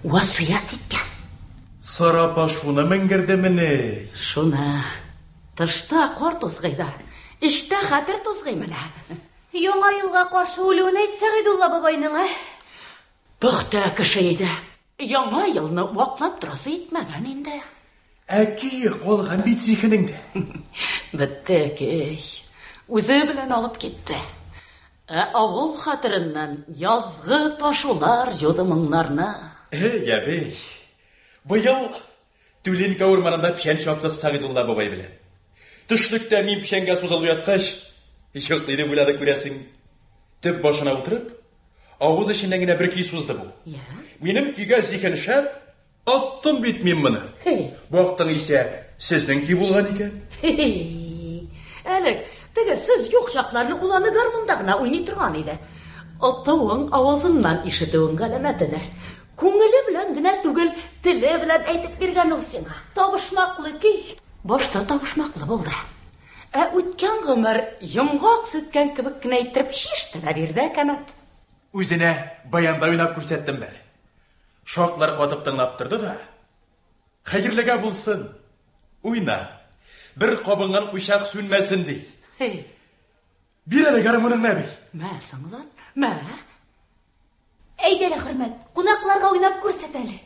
Васыять иткән. Сара апа шуны менгердемени? Шуны. Тышта кар тузгый да, эчтә хәтер тузгый менә. Яңа елга каршы үлүен әйт Сәгыйдулла бабайның, ә? Пөхтә кеше иде. Яңа елны ваклап торасы итмәгән инде. Ә көе калган бит зиһенеңдә. Бетте көй. Үзе белән алып китте. Ә авыл хәтереннән язгы ташулар юды моңнарны. Эй, әби. Быел Түлинкә урманында печән чаптык Сәгыйдулла бабай белән. Төшлектә мин печәнгә сузылып яткач, йоклый дип уйлады күрәсең. Төп башына утырып, авыз эченнән генә бер көй сузды бу. Минем көйгә зиһен шәп, аттым бит мин моны. Бактың исә, сезнең көй булган икән. Әле теге сез юк чакларны ул аны гармунда гына уйный торган иде. Атуың авазыннан ишетүең галәмәтедер. Күңеле белән генә түгел, теле белән әйтеп биргән ул сиңа. Табышмаклы көй. Башта табышмаклы булды. Ә үткән гомер йомгак сүткән кебек кенә иттереп чиште дә бирде әкәмәт. Үзенә баянда уйнап күрсәттем бер. Шаклар катып тыңлап торды да, хәерлегә булсын, уйна. Бер кабынган учак сүнмәсен, ди. Хей. Бир әле гармуныңны, әби. Мә, соң лан, мә. Әйдә әле, Хөрмәт, кунакларга уйнап күрсәт әле.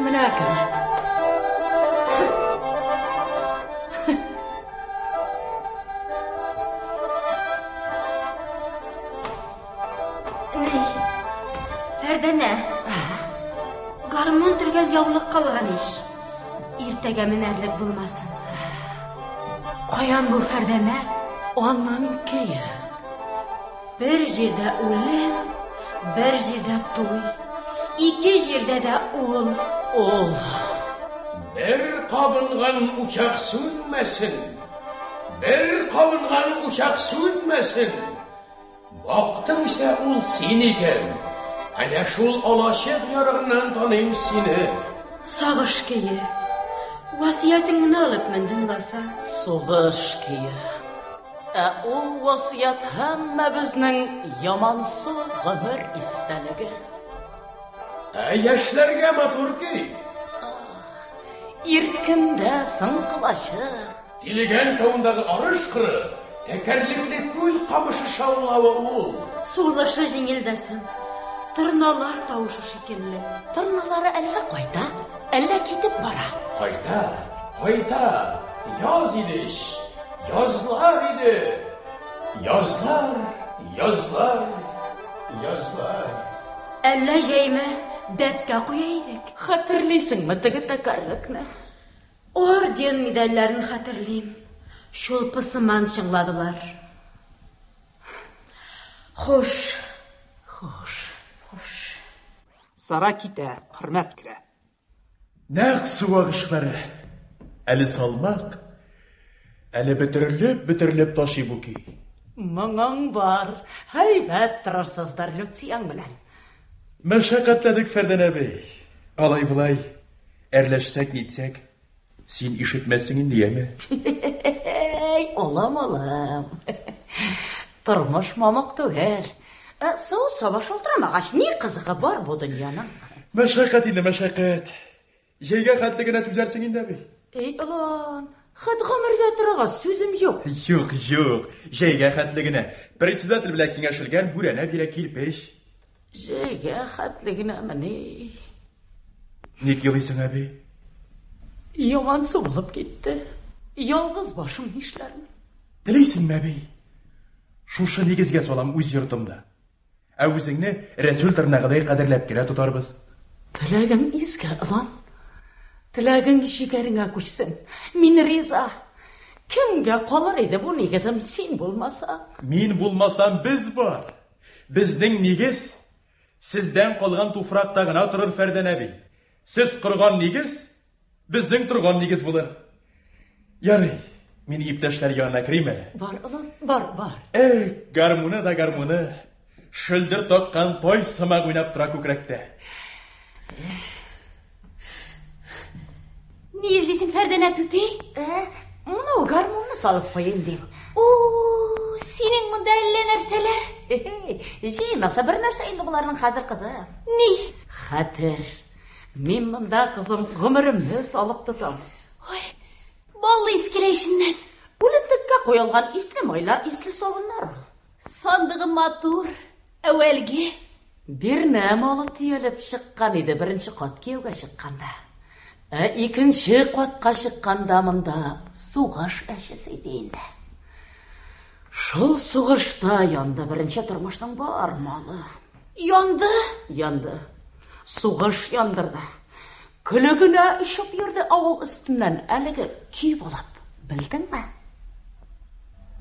Менә кем. Ни? Фәрдәнә. Гармун төргән яулык калган ич. Иртәгә менәрлек булмасын. Каян бу Фәрдәнә? Аның көе. Бер җирдә үлем, бер җирдә туй. Ике җирдә дә ул. Ул. Бер кабынган учак сүнмәсен. Бер кабынган учак сүнмәсен. Бактың исә ул син икән. Әнә шул алачык ярыгыннан таныйм сине. Сагыш көе. Васыятеңне алып мендем ласа. Сугыш көе. Ә ул васыять һәммәбезнең ямансу гомер истәлеге. Ә яшьләргә матур көй. Иркендә соң кылачы. Тилегән тавындагы арыш кыры, тәкәрлекле күл камышы шаулавы ул. Сулышы җиңел дә соң. Торналар тавышы шикелле. Торналары әллә кайта, әллә китеп бара. Кайта, кайта, яз иде ич, язлар иде. Язлар, язлар, язлар. Әллә җәймә дәпкә куя идек. Хәтерлисеңме теге тәкәрлекне? Орден медальләрен хәтерлим. Чулпы сыман чыңладылар. Хуш. Хуш. Хуш. Сара китә, Хөрмәт керә. Нәкъ су агышлары. Әле салмак, әле бөтерелеп-бөтерелеп ташый бу көй. Моңың бар, һәйбәт торырсыздыр Люцияң белән. Мәшәкатьләдек, Фәрдән әби. Алай-болай, әрләшсәк, нитсәк, син ишетмәссең инде, яме? Әй, улым, улым. Тормыш мамык түгел. Ә савыт-саба шалтырамагач, ни кызыгы бар бу дөньяның? Мәшәкать инде, мәшәкать. Җәйгә хәтле генә түзәрсең инде, әби. Эй, олан, хәт гомергә торыгыз, сүзем юк. Юк, юк, җәйгә хәтле генә. Председатель белән киңәшелгән бүрәнә бирә кирпеч. Җәйгә хәтле генәмени? Ник елыйсың, әби? Ямансу булып китте. Ялгыз башым нишләрмен? Телисеңме, әби? Шушы нигезгә салам үз йортымны. Ә үзеңне Рәсүл тырнагыдай кадерләп кенә тотарбыз. Теләгең изге, олан. Теләгең җигәреңә күчсен. Мин риза. Кемгә калыр иде бу нигезем син булмасаң? Мин булмасам, без бар. Безнең нигез сездән калган туфракта гына торыр, Фәрдән әби. Сез корган нигез безнең торган нигез булыр. Ярый, мин иптәшләр янына керим әле. Бар, олан, бар, бар. Эх, гармуны да гармуны. Шөлдер таккан тай сымак уйнап тора күкрәктә. Ни эзлисең, Фәрдәнә түти? Ә, монау гармунны салып куйыйм дим. О, синең монда әллә нәрсәләр. Җыймаса бер нәрсә инде боларның хәзер, кызым. Ни? Хәтер. Мин монда, кызым, гомеремне салып тотам. Ой, баллы ис килә эченнән. Үлемтеккә куелган исле майлар, исле сабыннар ул. Сандыгы матур, әүвәлге. Бирнә малы төялеп чыккан иде беренче кат кияүгә чыкканда. Ә икенче катка чыкканда монда сугыш әчесе иде инде. Шул сугышта янды беренче тормышның бар малы. Янды? Янды. Сугыш яндырды. Көле генә очып йөрде авыл өстеннән әлеге көй булып, белдеңме?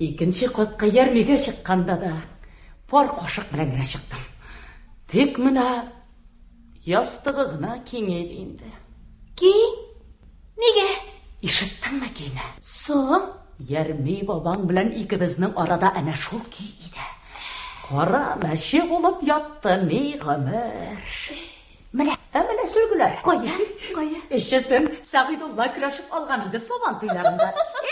Икенче катка ярмигә чыкканда да пар кашык белән генә чыктым. Тик менә ястыгы гына киң иде инде. Киң? Нигә? Ишеттеңме көйне? Соң? Ярми бабаң белән икебезнең арада әнә шул көй иде. Кара мәче булып ятты ни гомер. Менә, ә менә сөлгеләр. Кая? Кая? Өчесен Сәгыйдулла көрәшеп алган иде сабан туйларында.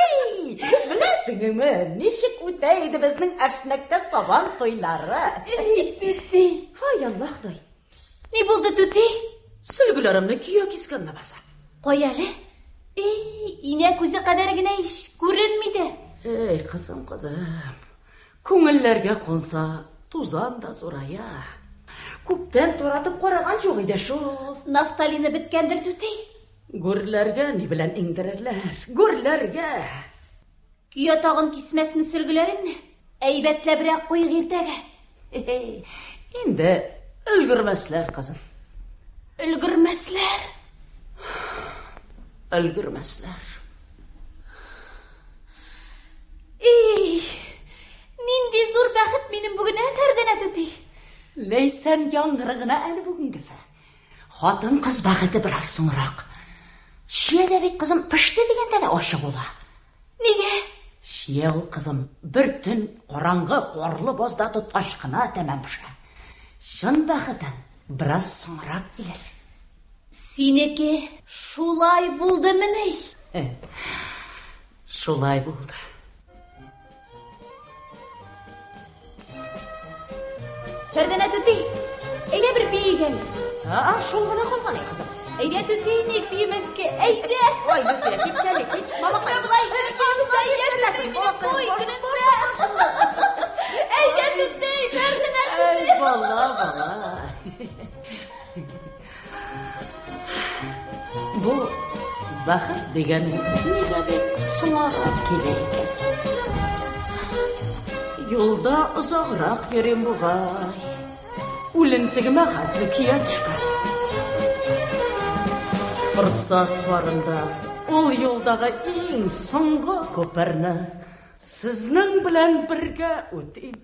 Эй, беләсеңме, ничек үтә иде безнең Әшнәктә сабан туйлары? Эй, түти. Һай, Аллаһ дай. Ни булды, түти? Сөлгеләремне көя кискән ләбаса. Кая әле? Эй, инә күзе кадәр генә ич, күренми дә. Эй, кызым, кызым. Күңелләргә кунса, тузан да зурая. Күптән таратып караган юк иде шул. Нафталины беткәндер, түти. Гүрләргә ни белән иңдерерләр? Гүрләргә! Көя тагын кисмәсме сөлгеләреңне? Әйбәтләбрәк куйыйк иртәгә. Инде өлгермәсләр, кызым. Өлгермәсләр. Өлгермәсләр. Эй, нинди зур бәхет минем бүген, ә, Фәрдәнә түти? Ләйсән яңгыры гына әле бүгенгесе. Хатын-кыз бәхете бераз соңрак. Чия дә бит, кызым, пеште дигәндә дә ачы була. Нигә? Чия ул, кызым, бер төн караңгы, карлы базда тоткач кына тәмам пешә. Чын бәхетең бераз соңрак килер. Синеке шулай булдымыни? Шулай булды. Фәрдәнә түти, әйдә бер биик әле. А, шул гына калган икән, кызым. Әйдә түти, ник биемәскә? Әйдә. Ой, Люция, кит әле, кит. Балакай. Болай нишләтәсең? Балакай, Әйдә түти, Фәрдәнә түти. Ай, бала, бала. Бу бәхет дигәнең нигә бик соңарак килә икән? Юлда озаграк йөрим бугай. Үлемтегемә хәтле көя төшкән. Форсат барында ул юлдагы иң соңгы күперне сезнең белән бергә үтим.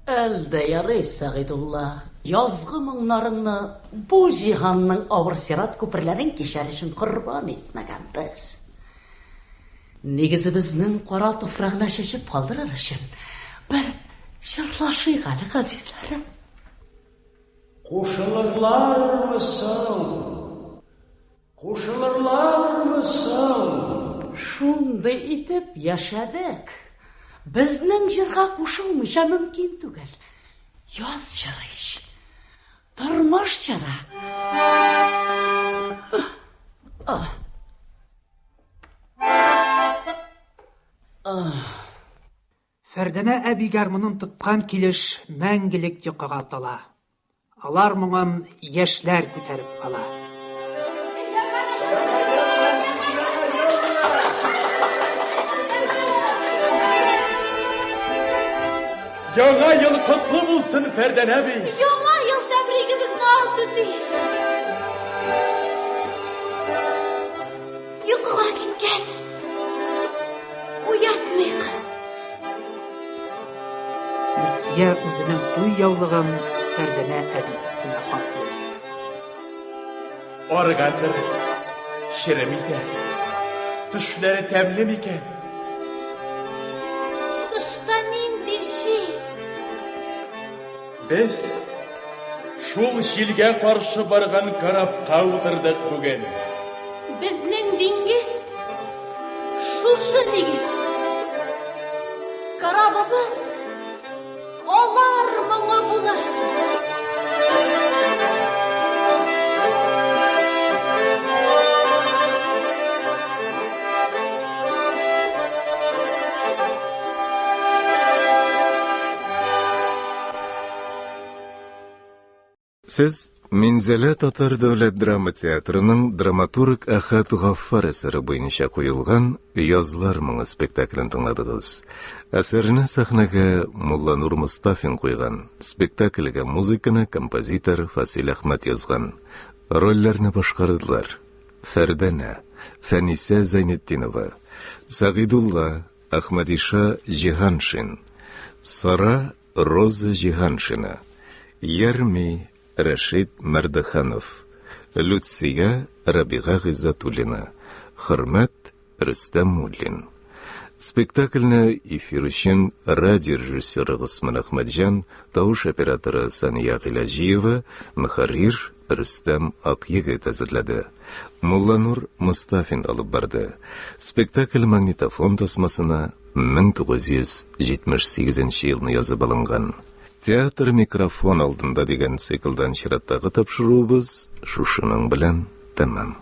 Әл дә ярый, Сәгыйдулла, язгы моңнарыңны бу җиһанның авыр сират күперләрен кичәр өчен корбан итмәгәнбез. Нигезебезнең кара туфрагына чәчеп калдырыр өчен бер җырлашыйк әле, газизләрем. Кушылырлармы соң? Кушылырлармы соң? Шундый итеп яшәдек. Безнең җырга кушылмыйча мөмкин түгел. Яз җыры ич. Тормыш җыры. Фәрдәнә әби гармунын тоткан килеш мәңгелек йокыга тала. Алар моңын яшьләр күтәреп ала. Яңа ел котлы булсын, Фәрдәнә әби! Яңа ел тәбригебезне ал, түти! Йокыга киткән. Уятмыйк. Люция үзенең туй яулыгын Фәрдәнә әби өстенә каплый. Арыгандыр, черем итә. Төшләре тәмле микән? Тышта нинди җил? Без шул җилгә каршы барган корабка утырдык бүген. Безнең диңгез шушы нигез. Корабыбыз алар моңы булыр. Сез Минзәлә татар дәүләт драма театрының драматург Әхәт Гаффар әсәре буенча куелган Язлар моңы спектаклен тыңладыгыз. Әсәрне сәхнәгә Мулланур Мостафин куйган. Спектакльгә музыканы композитор Фасил Әхмәт язган. Рольләрне башкардылар: Фәрдәнә, Фәнисә Зәйнетдинова, Сәгыйдулла, Әхмәдиша Җиһаншин, Сара Роза Җиһаншина, Ярми Рәшит Мәрдеханов, Люция Рабига Гыйззәтуллина, Хөрмәт Рөстәм Муллин. Спектакльне эфир өчен радио режиссеры Госман Әхмәтҗан, тавыш операторы Сания Гыйләҗиева, мөхәррир Рөстәм Акъегет әзерләде. Мулланур Мостафин алып барды. Спектакль магнитофон тасмасына 1978 елны язып алынган. Театр микрофон алдында дигән циклдан чираттагы тапшыруыбыз шушының белән тәмам.